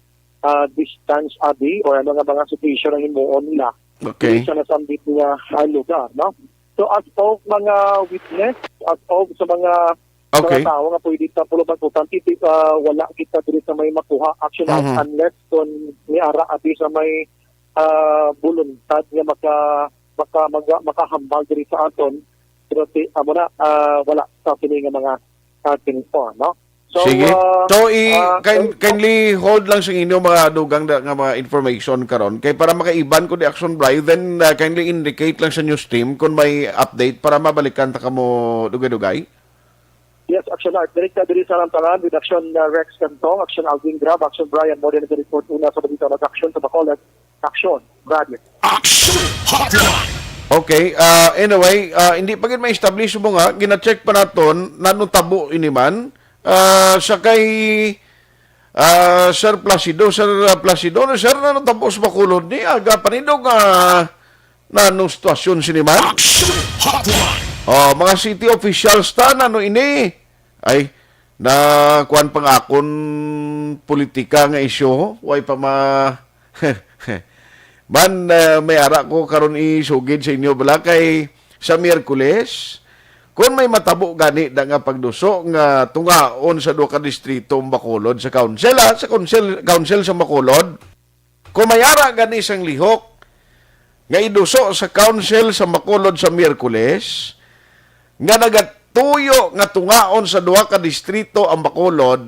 ah, distance abi or ano nga mga situation ang himuon nila Okay. sa nasambit nga, ah, lugar, no? So, as of mga witness, as of sa mga Okay. mga tawo nga pwede sa pulong pagputang, titi-, ah, wala kita diri sa may makuha. Actually, Mhm. unless kung may ara abi sa may, ah, voluntad nga maka-, maka-, maga-, makahambal diri sa aton, pero ti-, amo na, ah, wala sa sini nga mga, ah, tinpo, no? So, Sige. ah, So, i-, ah, kind-, so, kindly hold lang sa inyo mga dugang da-, nga mga information karon. Kay para makaiban ko di action, Bri, then, ah, kindly indicate lang sa news team kung may update para mabalikan ta kamo dugay-dugay. Yes, Action Art. Direkta diri sa Lantalan with Action, uh, Rex Cantong, Action Alvin Grab, Action Brian Modern report una sa balita, nag-action sa Bacolod, Action Radio. Action Hotline. Okay, ah, anyway, ah, hindi pa gid ma-establish mo nga, gina-check pa naton, nanutabo ini man. Ah, sa kay, ah, Sir Placido, Sir, ah, Placido, no, sir, nanutabo sa Bacolod ni, aga pa nindo nga nanong sitwasyon sini man? Action Hotline. Oh, mga city officials ta, nano ini? Ay, na kuwan pang akon politika nga isyu, way pa ma-, Man, eh, may ara ko karon isugid sa inyo bala kay sa Miyerkules, kon may matabo gani da nga pagduso nga tungaon sa duha ka distrito ang Bacolod sa council, ha, sa council, council sa Bacolod, kung may ara gani sang lihok nga iduso sa council sa Bacolod sa Miyerkules, nga nagatuyo nga tungaon sa duha ka distrito ang Bacolod,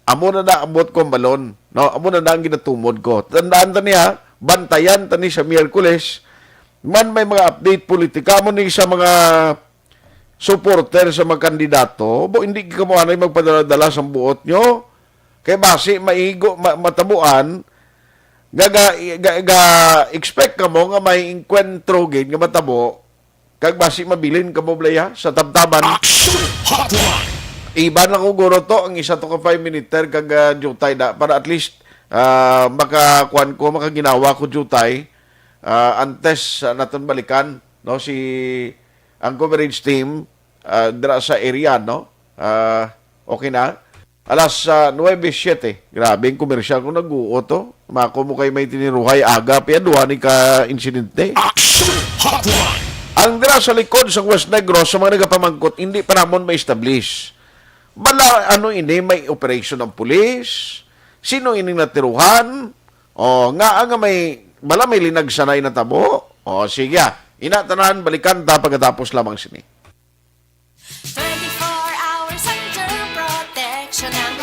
amo na na ang buot kong balon, no? Amo na na ang ginatumod ko. Tandaan ta niya, bantayan ta ni sa Miyerkules, man may mga update politika mo ni sa mga supporter sa mga kandidato, bo, hindi ka mo anay magpadala-dala sa buot nyo. Kay basi maigo, ma-, matabuan, ga, ga, ga, ga expect ka mo nga may engkwentro gid nga matabo, kag basi mabilin ka mo, Blaya, sa tabtaban. Action Hotline. Iban lang ko guro to, ang isa to ka five minute kag, ah, jutay da, para at least, ah, makakuan ko, makaginawa ko jutay, ah, antes, ah, naton balikan, no, si ang coverage team, ah, dira sa area, no? Ah, okay na. Alas, ah, nuebe siete. Grabe ang komersyal kung nag-uot, oh. Mako mo kay may tiniruhay aga, pa duha ni ka insidente. Action Hotline. Ang dira sa likod sa West Negros, sa mga nagapamangkot, hindi pa namon ma-establish. Bala, ano ini, may operation ng pulis? Sino ini natiruhan? O, nga, nga may, bala may linagsanay na tabo? O, sige, ah. Ina tanan, balikan ta pagkatapos lamang sini. Twenty-four hours under protection ang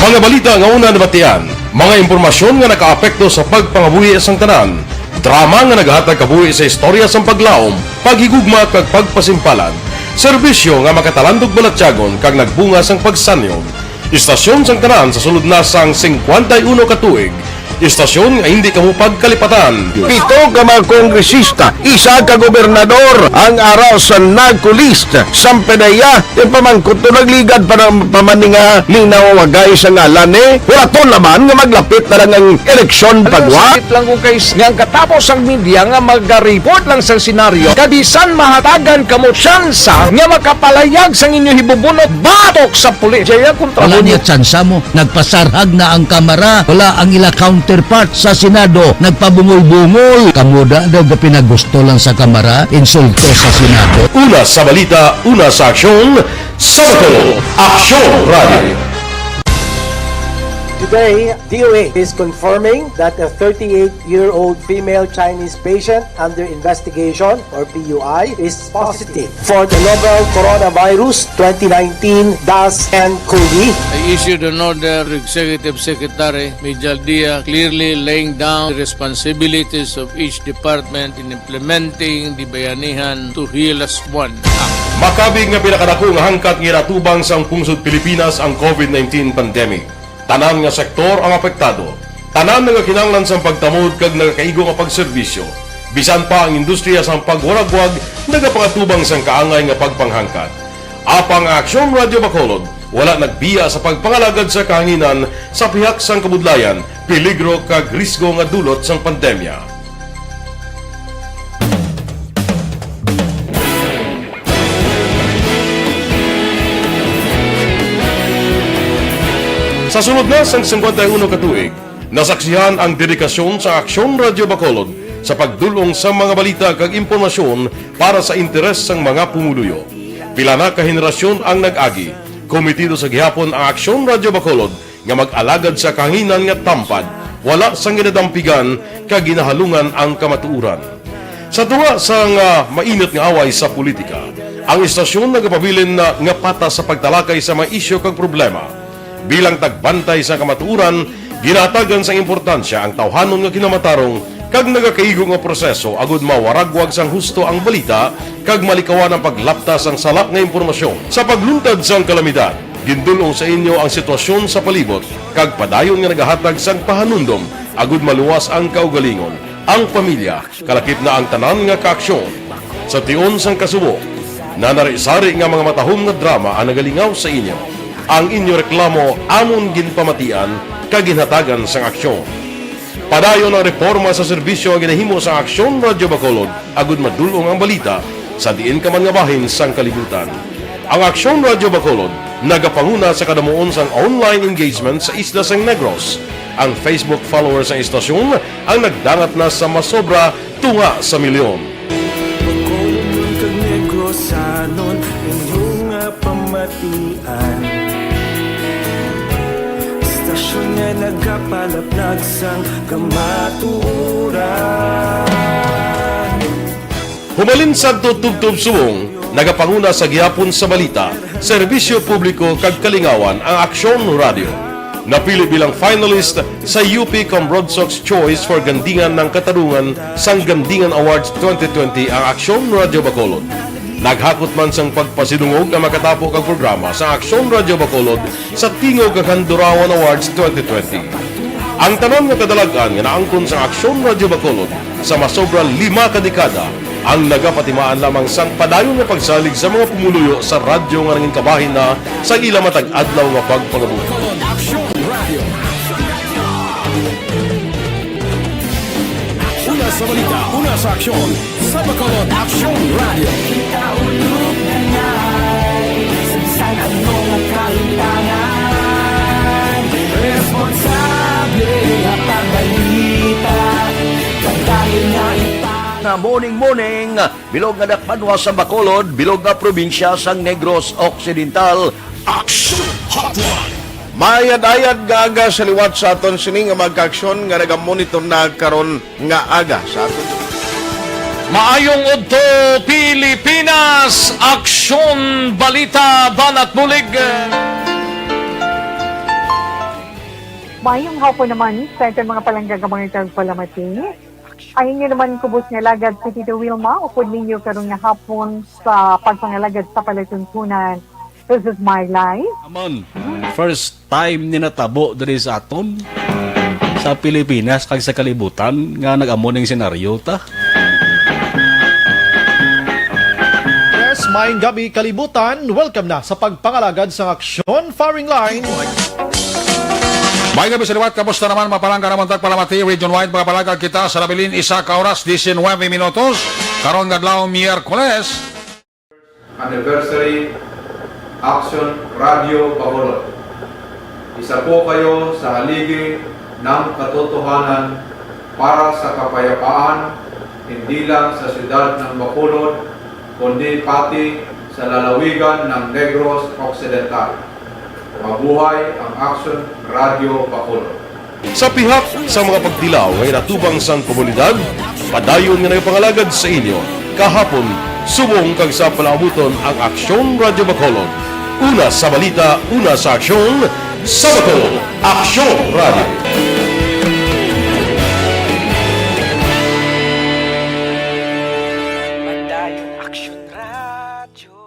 Mga balita nga una nabatian, mga impormasyon nga nakaapekto sa pagpangabuhi sang tanan, drama nga naghatag kabuhi sa istorya sang paglaom, paghigugma kag pagpasimpalan, serbisyo nga makatalandog balatyagon kag nagbunga sang pagsanyon. Istasyon sang tanan sa sulod na sang singkwenta y uno ka tuig. Istasyon nga hindi kamo pagkalipatan. Pito ka mga kongresista, isa ka gobernador ang ara sa NAGCOLEAST. Sampay na iya, yung pamangkot to nagligad pa ng pamaninga linaw wagay sa ngalan ni. Wala to naman nga maglapit na lang ang eleksyon Ano, pagwa. Sakit lang kung kay nga ang katapos ang media nga maga-report lang sa senaryo, kabisan mahatagan kamo tsansa nga makapalayag sang inyo hibubunot batok sa pulis. Jaya kontra Wala mo. Niya tsansa mo. Nagpasarhag na ang Kamara. Wala ang ila counterpart sa Senado. Nagpabungol-bungol. Kamo da daw ga pinagusto lang sa Kamara, insulto sa Senado. Una sa balita, una sa aksyon, sa Aksyon Radio. Today, D O A is confirming that a thirty-eight-year-old female Chinese patient under investigation, or P U I, is positive for the novel coronavirus twenty nineteen dash ten COVID. I issued an order to Executive Secretary Mijal Dia, clearly laying down the responsibilities of each department in implementing the Bayanihan to Heal As One Act. Makabig nga pinakadako nga hangkat nga ginatubang sang pungsod Pilipinas ang COVID nineteen pandemic. Tanan nga sektor ang apektado. Tanan nagakinahanglan sang pagtamod kag nagakaigo nga pagserbisyo. Bisan pa ang industriya sang pagwaragwag nagapangatubang sang kaangay nga pagpanghangkat. Apang ang Aksyon Radyo Bacolod wala nagbiya sa pagpangalagad sa kahanginan sa pihak sang kabudlayan, peligro kag risgo nga dulot sang pandemya. Sa sulod na sang singkwenta y uno ka tuig, nasaksihan ang dedikasyon sa Aksyon Radyo Bacolod sa pagdul-ong sa mga balita kag impormasyon para sa interes sang mga pumuluyo. Pila na ka henerasyon ang nag-agi. Komitido sa gihapon ang Aksyon Radyo Bacolod nga mag-alagad sa kahanginan nga tampad, wala sang ginadampigan kag ginahalungan ang kamatuoran. Sa tunga sang, ah, mainit nga away sa politika, ang istasyon nagapabilin na nga patas sa pagtalakay sa mga isyu kag problema. Bilang tagbantay sa kamatuoran, ginahatagan sang importansya ang tawhanon nga kinamatarong kag nagakaigo nga proseso agud mawaragwag sang husto ang balita kag malikawan ang paglapta sang sala nga impormasyon. Sa pagluntad sang kalamidad, gindul-ong sa inyo ang sitwasyon sa palibot kag padayon nga nagahatag sang pahanumdom agud maluwas ang kaugalingon, ang pamilya, kalakip na ang tanan nga kaaksyon. Sa tion sang kasubo, nanari-sari nga mga matahom nga drama ang nagalingaw sa inyo. Ang inyo reklamo amon ginpamatian kag ginhatagan sang aksyon. Padayon ang reporma sa serbisyo nga ginahimo sa Aksyon Radyo Bacolod agud madul-ong ang balita sa diin ka man nga bahin sang kalibutan. Ang Aksyon Radyo Bacolod nagapanguna sa kadamuon sang online engagement sa isla sang Negros. Ang Facebook followers sang istasyon ang nagdangat na sa masobra tunga sa milyon. Bacolodnon kag Negrosanon, inyo nga pamatian. Istasyon nga nagapalapnag sang kamatuoran. Humalin sadto tubtob subong, nagapanguna sa gihapon sa balita, serbisyo publiko kag kalingawan ang Aksyon Radyo. Napili bilang finalist sa U P Cambrodsoc's Choice for Gandingan ng Katarungan sang Gandingan Awards twenty twenty ang Aksyon Radyo Bacolod. Naghakot man sang pagpasidungog ang makatapo kag programa sa Aksyon Radyo Bacolod sa Tingog kag Handurawan Awards twenty twenty. Ang tanan nga kadalag-an nga naangkon sang Aksyon Radyo Bacolod sa masobra lima ka dekada ang nagapatimaan lamang sang padayon nga pagsalig sa mga pumuluyo sa radyo nga nangin kabahin na sa ila matag adlaw nga pagpangabuhi. Bacolod Aksyon Radio. Una sa balita, una sa aksyon, sa Bacolod Aksyon Radio. Kita ulog na ngay, sa ano nga kahitangan, responsable nga pagbalita, pagdayon nga ipang- Nga morning, morning. Bilog nga dakbanwa sa Bacolod, bilog nga probinsya sang Negros Occidental. Action Hotline. Maayad-ayad nga aga sa liwat sa aton sini nga mga kaaksyon nga nagamonitor na karon nga aga sa aton. Maayong udto, Pilipinas! Aksyon, balita, banat bulig. Maayong hapon naman sa aton mga palangga nga mga tagpalamati. Ang inyo naman kubos nga alagad si Tito Wilma, upod ninyo karon nga hapon sa pagpangalagad sa palatuntunan. This is my life. Amon, first time ni natabo diri sa aton, sa Pilipinas kag sa kalibutan nga nag-amo ning senaryo ta. Yes, maayong gabi, kalibutan. Welcome na sa pagpangalagad sa Aksyon Firing Line. Maayong gabi sa liwat, kamusta naman, mga palangga namon tagpalamati, region-wide, mga palangga kita sa nabilin, isa ka oras, diecinuebe minutos, karon nga adlaw, Miyerkules. Anniversary, Aksyon Radyo Bacolod. Isa po kayo sa haligi ng katotohanan para sa kapayapaan, hindi lang sa siyudad ng Bacolod, kundi pati sa lalawigan ng Negros Occidental. Mabuhay ang Aksyon Radyo Bacolod! Sa pihak sa mga pagtilaw nga ginatubang sang komunidad, padayon nga nagapangalagad sa inyo kahapon, subong kag sa palaabuton ang Aksyon Radyo Bacolod. Una sa balita, una sa aksyon, sa Bacolod, Aksyon Radyo. Padayon Aksyon Radyo.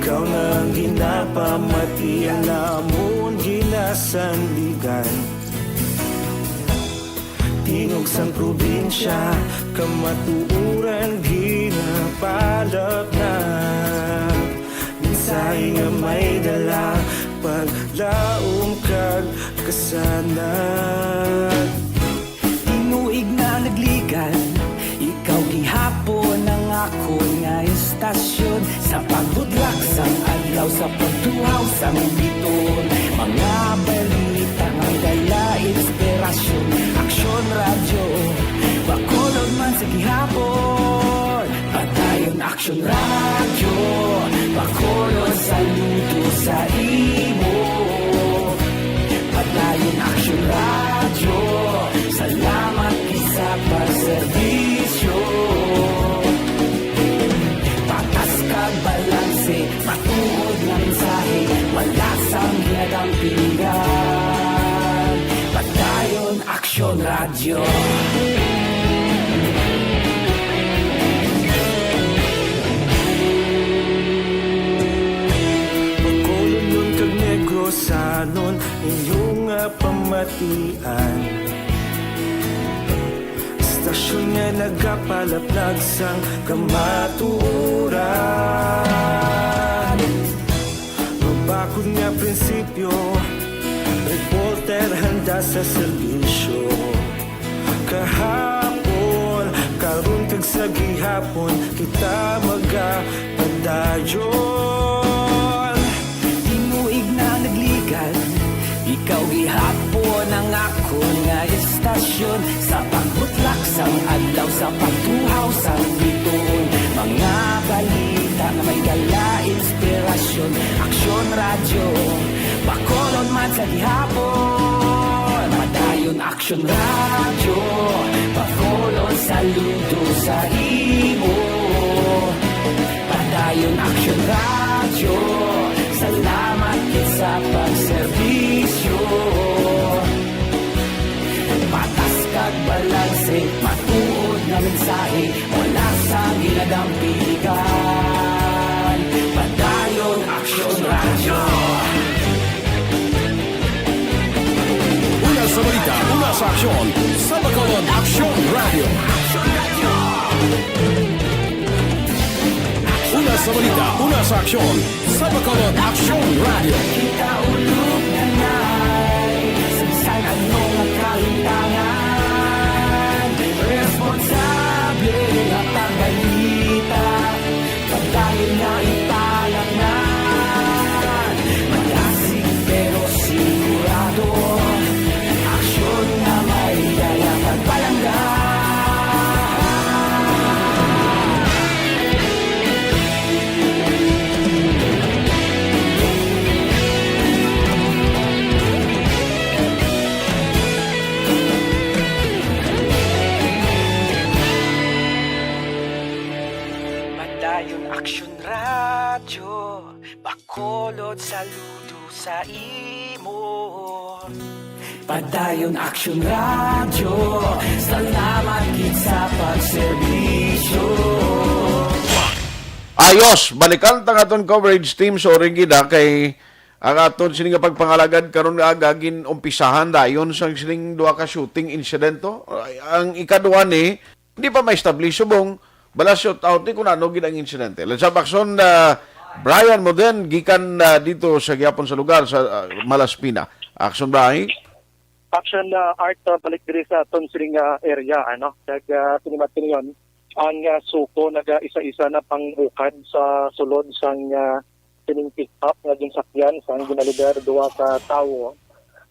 Ikaw na ang ginapamatian namon ginasandigan. Tingog sang probinsya, kamatuoran ginapalapnag. Mensahe nga may dala, paglaom kag kasanag. Tinuig na nagligan, ikaw gihapon ang akon nga istasyon. Sa pagbudlak sang adlaw, sa pagtuhaw sang biton, mga balita nga dala inspirasyon. Aksyon Radyo, Bacolod man sa gihapon. Padayon Aksyon Radyo, Bacolod, saludo sa imo. Padayon Aksyon Radyo, salamat gid sa pagserbisyo. Patas kag balanse, matuod nga mensahe, wala sang ginadampingan. Padayon Aksyon Radyo. Bacolodnon kag Negrosanon, inyo nga pamatian. Istasyon nga nagapalaplag sang kamatuoran. Mabakod nga prinsipyo, reporter handa sa serbisyo. Kahapon, karon kag sa gihapon, kita magapadayon. Tinuig na nagligan, ikaw gihapon ang akon nga istasyon. Sa pagbutlak sang adlaw, sa pagtuhaw sang biton, mga balita nga may dala inspirasyon. Aksyon Radyo, Bacolod man sa gihapon. Padayon Aksyon Radyo, Bacolod, saludo sa imo. Padayon Aksyon Radyo, salamat gid sa pagserbisyo. Patas kag balanse, matuod nga mensahe, wala sa ginadampigan. Padayon Aksyon Radyo. Una sa balita, una sa aksyon, sa Bacolod Aksyon Radyo. Una sa balita, una sa aksyon, sa Bacolod Aksyon Radyo. Kita ulog na nay, sa bisan ano nga kahimtangan, responsable nga pagbalita. Pagdayon nga ipalangnan, malasig pero sigurado, aksyon nga may dala pagpalangga. Padayon Aksyon Radyo, Bacolod, saludo sa imo. Padayon Aksyon Radyo, salamat gid sa pagserbisyo. Ayos, balikan ta ang aton coverage team. Sorry gid, ha, kay ang aton sini nga pagpangalagad karon nga aga gin-umpisahan dayon sang sining duha ka shooting insidente. Ay, ang ikaduha ni, hindi pa ma-establish subong bala shoot out ni kung ano gid ang insidente. Let's have action, uh, Brian Moden, gikan, uh, dito sa gihapon sa lugar sa, uh, Malaspina. Action, Brian. Action, uh, Art, uh, balik diri sa aton sining, uh, area, ano. Kag, uh, sinimat ko niyon, ang, uh, suko naga-isa-isa na pangbukad sa sulod sang, uh, sining pick-up nga ginsakyan sang ginalider duha ka tawo.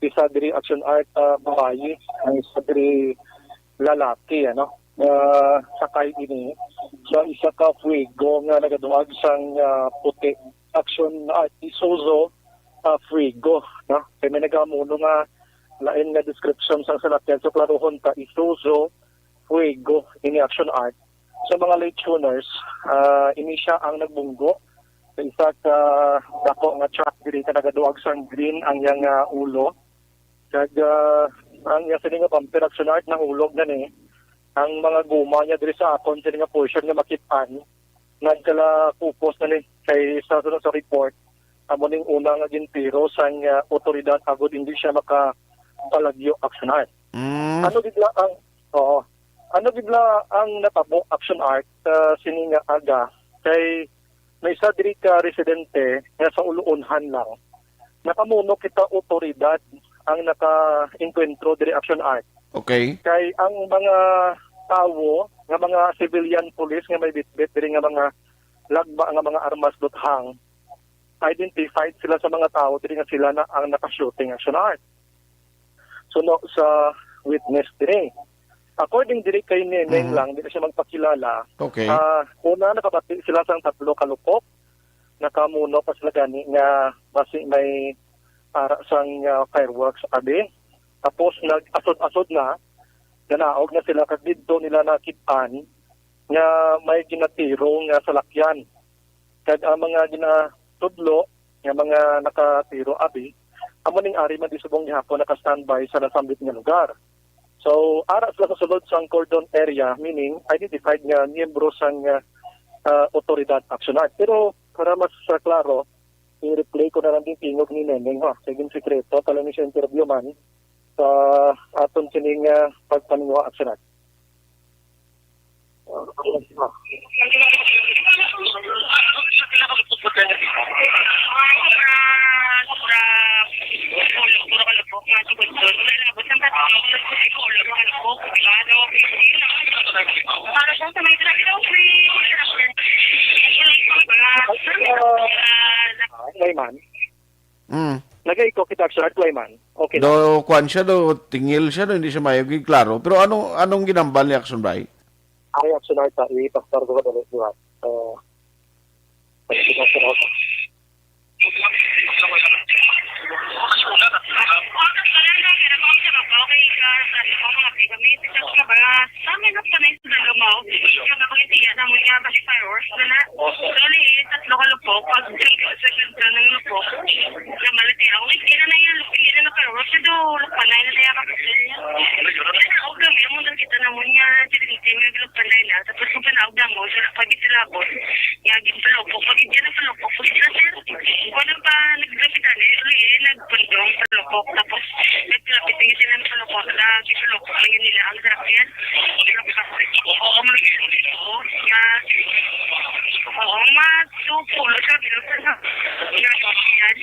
Isa diri, Action Art, uh, babayi, ang isa diri lalaki, ano. Uh, sakay ini sa isa ka Fuego nga nagaduag sang, uh, puti. Action, uh, Isuzu, uh, Fuego, no? Kay may nagamuno nga lain nga description sang salakyan. So, klarohon ta, Isuzu Fuego ini, Action Art. Sa mga late tuners, ah, ini siya ang nagbunggo sa isa ka dako nga truck diri nga nagaduag sang green ang iyang, ah, ulo. Kag, ah, ang iya sini nga bumper, Action Art, nahulog na ni. Ang mga guma niya diri sa akon sini nga portion nga makit-an, nagkalakupos na ni. Kay sa sunod sa report, amo ning una nga gintiro sang, ah, otoridad agod hindi siya makapalagyo, Action Art. Mm. Ano gid la ang, oo. Ano gid la ang natabo, Action Art, sa sini nga aga? Kay may isa diri ka residente nga sa uluonhan lang. Nakamuno kita otoridad ang naka-engkwentro diri, Action Art. Okay. Kay ang mga tawo nga mga civilian police nga may bitbit diri nga mga lagba nga mga armas, luthang, identified sila sa mga tawo diri nga sila na ang naka-shooting, Action Art. Suno sa witness diri. According diri kay Neneng Mhm. lang, di na siya magpakilala. Okay. Ah, una, nakabati sila sang tatlo ka lupok. Nakamuno pa sila gani nga basi may ara sang, ah, fireworks abi. Tapos nag-asod-asod na, nanaog na sila kag didto nila nakit-an nga may ginatiro nga salakyan. Kag ang mga ginatudlo nga mga nakatiro abi, amo ning ari man di subong gihapon naka-standby sa nasambit nga lugar. So, ara sila sa sulod sang cordon area, meaning identified nga miyembro sang, ah, ah, otoridad, Action Art. Pero para mas, ah, klaro, i-replay ko na lang din tingog ni Neneng, ha. Kay ginsikreto pa lang ni siya interview man sa aton sining, ah, pagpaninguha, Action Art. Wala man. Mm. Nagay ko kita, Action Art, wala man. Okay lang. Do, kwan siya, do, tingil siya, do, hindi siya mayog, klaro. Pero ano, anong ginambal ni Action Bray? Ay, Action Art, ah, i-pastor ko dali, di ba? So, pag-pastor ako. Sa amin, ang panay sa dalawa, yung kapag tiya na mo niya, basi fireworks na na. Dali, eh, tatlo ka lupok, pag sa sentro ng lupok, na malati ako. Uy, kaya na yan, lupok, kaya na fireworks, ito, lupok, panay na kaya kapag niya. Kaya na, okay, may muna kita na mo niya, sige, sige, may lupok, panay na. Tapos kung panaog na mo, wala pa gid sila abot. Nga ginpalupok, pag hindi na palupok, pag hindi na, sir. Kung ano pa, naglapitan, eh, uy, eh, nagpundong, palupok. Tapos, naglapitan sila ng palupok, na ginpalupok, ayun nila, ang sarap yan. Oo, mga, oo, mga two pulo, sabi nung sa, na, yan.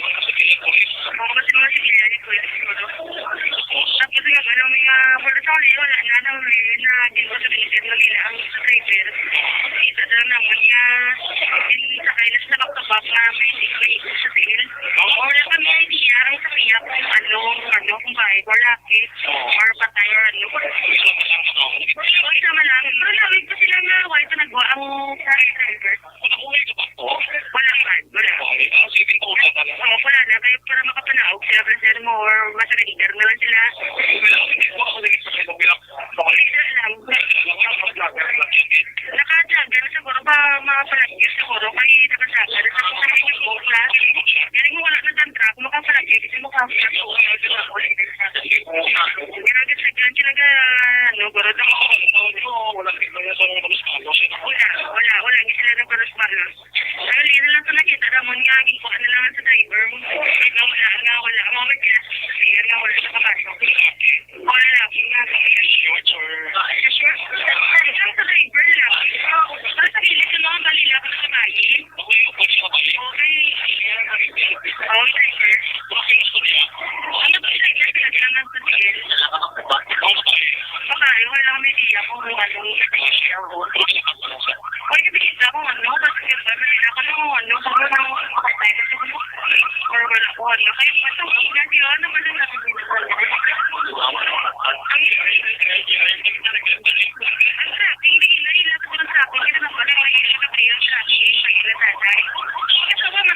Oo, mas mga sibilyan, kuya, siguro. Tapos nga, ano, may, ah, wala sa uli, wala na, na uli, na din ko sa bilis, na nila ang driver. Kita na naman nga, yung sakay na sa kabak na may, may sa tiil. Wala kami idea ang sakya kung ano, ano, kung bahay, wala, eh, or patay, or ano. Wala, wala man lang. Pero namin pa sila nga, wala ito nagwa ang sa driver. Wala pa, wala. Oo, wala na. Kaya para makapanaog siya, kasi ano mo, or masaligar na lang sila. Wala lang. Naka-vlogger siguro, ba, mga palagyo siguro, kay naka-vlogger sa mga Facebook na. Kaya mo wala na ang truck, makapalagyo, kasi makapalagyo. Pero kasi dyan sila ga, ano, garo na. Wala, wala, wala, hindi sila nagpalos-palos. Ang lino lang ito nakita namon nga, gikuha na lang sa driver mo. Kaya nga wala, nga wala. Ang mga matigas sa sasakyan nga wala nakapasok. Wala lang, nga. Short or? Ah, short. Ang sa driver lang. Para sa gilid sa mga balila ko sa babae. Okay, okay. Oh, driver. Ano ba yung driver? Pinagtangan sa tiil. Babae, wala kami idea kung anong klase ang ulo. Pwede ba kita kung ano, kasi kita na nila kung ano, kung ano, or wala ko ano. Kaya ito, hindi yun, ano ba yung nabibili ko? Ang, ang tracking, hindi na ila ko ng tracking, kasi nang pala, may ila na kayo ang tracking, may ila tatay. Kasi wala na.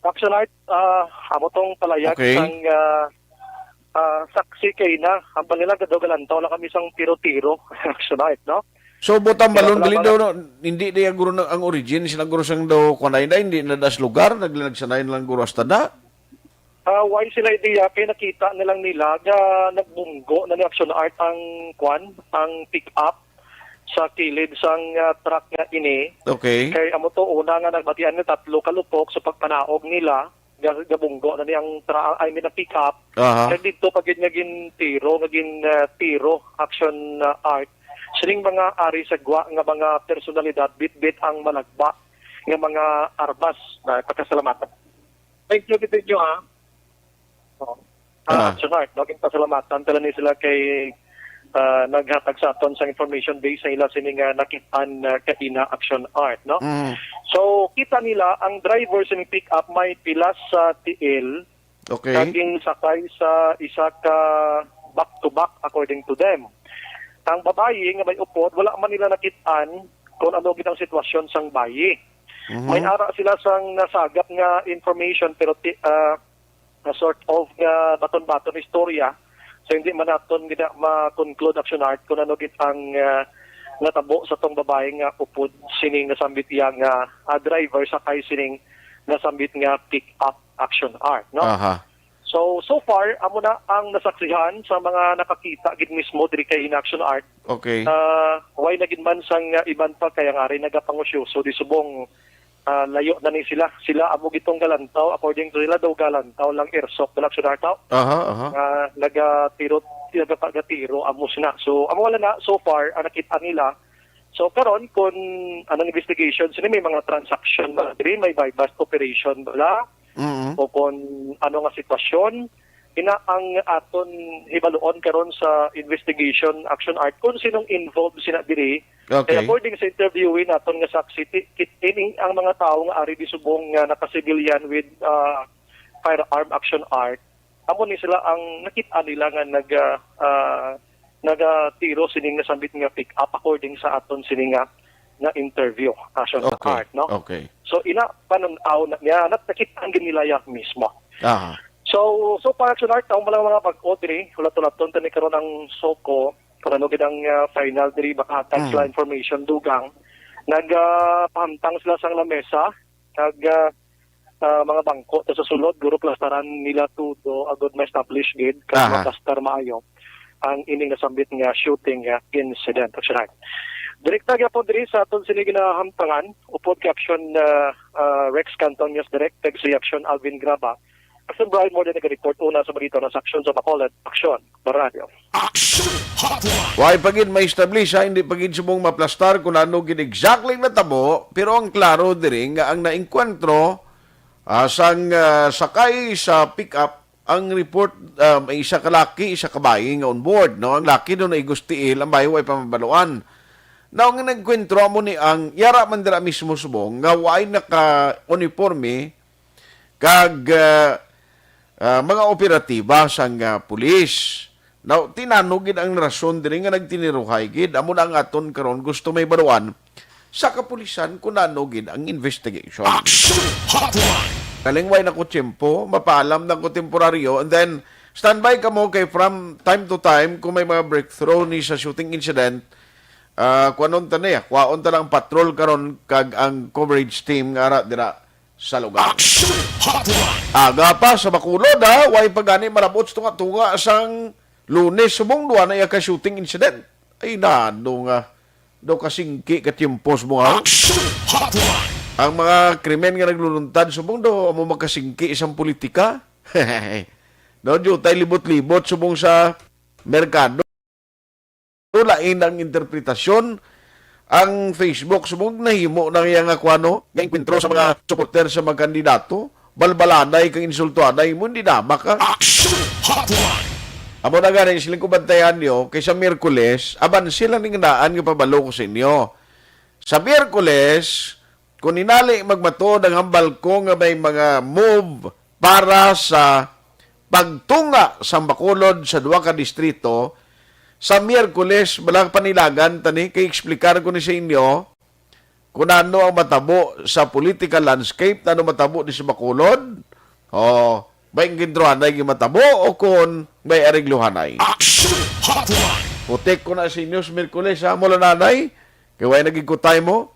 Action Art, ah, amo tong palayag Okay. sang, ah, ah, saksi kay na, ang panila daw galantaw lang kami sang tiro-tiro, action art, no? So, butang Kaya balon, wala gali pa daw, na- no, hindi na guro na, ang origin, sila guro sang daw, kung na, hindi na das lugar, nag-, nagsanayan lang guro hasta na. Ah, why sila idea? Kay nakita na lang nila nga nagbunggo na ni action art ang, kwan, ang pick-up sa kilid sang, ah, truck nga ini. Okay. Kay amo to, una nga nagbatian nga tatlo ka lupok sa pagpanaog nila, ga-, gabunggo na ni ang tra-, I mean, ang pick-up. Aha. Kay dito pa gid nga gintiro, nga gin, ah, tiro, action, ah, art. Sining mga ari sa gwa nga mga personalidad, bitbit ang malagba nga mga armas. Ah, pagkasalamatan. Thank you, Tito, ha. Oo. Ah, Ah. Action art, no? Ginpasalamatan tala ni sila kay, ah, naghatag sa aton sa information base sa ila sini nga nakit-an, ah, kaina action art, no? Mm. So, kita nila ang driver sa pick-up may pilas sa tiil, Okay. kag ginsakay sa isa ka back-to-back, according to them. Ang babayi nga may upod, wala man nila nakit-an kung ano gid ang sitwasyon sang bayi. Mhm. May ara sila sang nasagap nga information, pero ti-, ah, nga sort of nga baton-baton istorya. So, hindi man naton gina ma-conclude, action art, kung ano gid ang, ah, natabo sa tong babae nga upod sining nasambit iya nga, ah, driver sakay sining nasambit nga pick-up, action art, no? Aha. So, so far, amo na ang nasaksihan sa mga nakakita gid mismo diri kay in action art. Okay. Ah, way na gid man sang, ah, iban pa kay ang ari nagapangusyoso di subong, ah, layo na ni sila. Sila amo gitong galantaw, according to sila daw galantaw lang, airsoft lang sila taw. Aha, aha. Nga nagatiro, nagapagatiro amo sina. So, amo wala na, so far, ang nakita nila. So, karon, kung anong investigation, sino may mga transaction ba diri, may buy-bust operation ba, Mm. o kung ano nga sitwasyon, ina ang aton hibaluon karon sa investigation, action art, kung sinong involved sina diri. Okay. Kay according sa interviewee naton nga saksi, ti-, kit-, ini ang mga tawo nga ari di subong nga naka-civilian with, ah, firearm, action art. Amo ni sila ang nakita nila nga nag, ah, ah, nagatiro sining nasambit nga pick-up according sa aton sini nga, nga interview, action Okay. art, no? Okay. So, ina, pananaw na niya, nat-, nakita ang ginilaya mismo. Aha. So, so, para sa art, ang mga, mga bag-o diri, hulat-hulaton tani karon ang SOCO, kung ano gid ang, ah, final diri, makahatag Mm. sila information, dugang. Nag, ah, pahamtang sila sang lamesa, nag, ah, ah, mga bangko ta sa sulod, guro plastaran nila tudo, agud ma-establish gid, kag Aha. maplastar maayo ang ining nasambit nga shooting, ah, incident, action art. Direkta gyapon diri sa aton sini ginahamtangan, upod kay action, ah, ah, Rex Canton, News Direct, kag si action Alvin Graba. Action Brian Morden naga-report una sa balita na sa action sa Bacolod. Action, Barrio. Action Hotline. Why pa gid ma-establish, ha? Hindi pa gid subong maplastar kung ano gid exactly natabo, pero ang klaro diri nga ang naengkwentro, ah, sang, ah, sakay sa pick-up, ang report, ah, may isa ka laki, isa ka bayi nga on board, no? Ang laki daw naigos tiil, ang bayi way pa mabaluan. Now, ang nagkwentro amo ni ang yara man dira mismo subong nga way naka-uniforme kag, ah, ah, mga operatiba sang, ah, pulis. Now, tinano gid ang rason diri nga nagtiniruhay gid. Amo na ang aton karon gusto may baruan sa kapulisan kung ano gid ang investigation. Action Hotline. Kalingway na ko tiyempo, mapaalam na ko temporaryo, and then standby kamo kay from time to time kung may mga breakthrough ni sa shooting incident, ah, kuanon ta niya, kuwaon ta lang patrol karon kag ang coverage team nga ara dira sa lugar. Action Hotline. Aga pa sa Bacolod, ha? Way pa gani malabot sa tunga-tunga sang Lunes, subong duwa na iya ka shooting incident. Ay, nano nga. Daw kasingki ka tiyempo subong, ha? Action Hotline. Ang mga krimen nga nagluluntad subong daw amo makasingki isang politika. No, jutay libot-libot subong sa merkado. Lain ang interpretasyon. Ang Facebook, subong nahimo na iya nga kuwano, nga engkwentro sa mga supporter sa mga kandidato, balbalanay kag insultuanay mo, hindi na maka- Action Hotline. Amo na gani, siling ko bantayan niyo, kay sa Miyerkules, abanse lang ning daan nga pabalo ko sa inyo. Sa Miyerkules, kung hinali magmatuod ang hambal ko nga may mga move para sa pagtunga sang Bacolod sa duha ka distrito, sa Miyerkules, bala panilagan tani, kay explicar ko ni sa inyo kung ano ang matabo sa political landscape, ano matabo di sa Bacolod. Oh, May gindrohanay gimatabo o kon may areglohanay? Action Hotline! Putik ko na si News Merkules, ha, mula nanay. Kay way nagigkutay mo.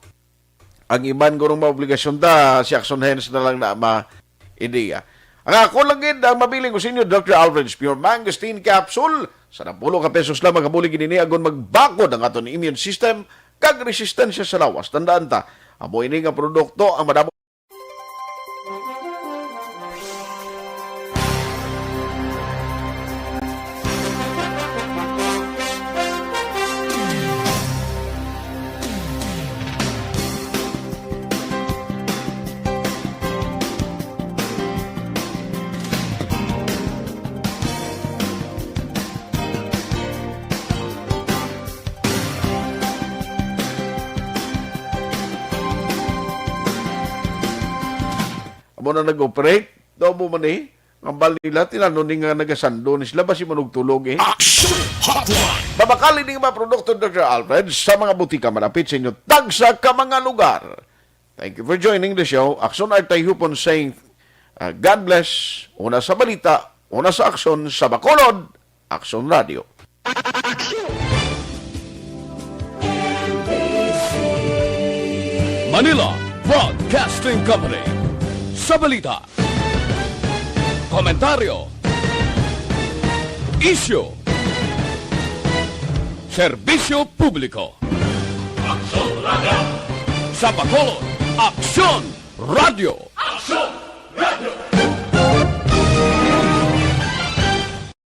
Ang iman gurong mga obligasyon da, si Action Hens na lang na ma-ideya. Ang ako lang gid ang mabiling ko sa inyo, Doctor Alfred's Pure Mangosteen Capsule. Sa napulo ka pesos lamang, kabulig ini agon magbakod ang aton immune system kag resistensya sa lawas. Tandaan ta, amo ini nga produkto ang madamo. Amo na nag-operate. Daw mo man eh. Ang bal nila, tinano ni nga nagasando ni sila, basi manugtulog eh. Action Hotline! Mabakal ini nga mga produkto, Doctor Alfred, sa mga butika malapit sa inyo, tagsa ka mga lugar. Thank you for joining the show. Action Artay Hupon saying, uh, God bless. Una sa balita, una sa aksyon, sa Bacolod, Action Radio. Manila Broadcasting Company. Sa balita, komentaryo, isyu, serbisyo publiko. Aksyon Radio. Sa Bacolod, Aksyon Radio. Aksyon Radio.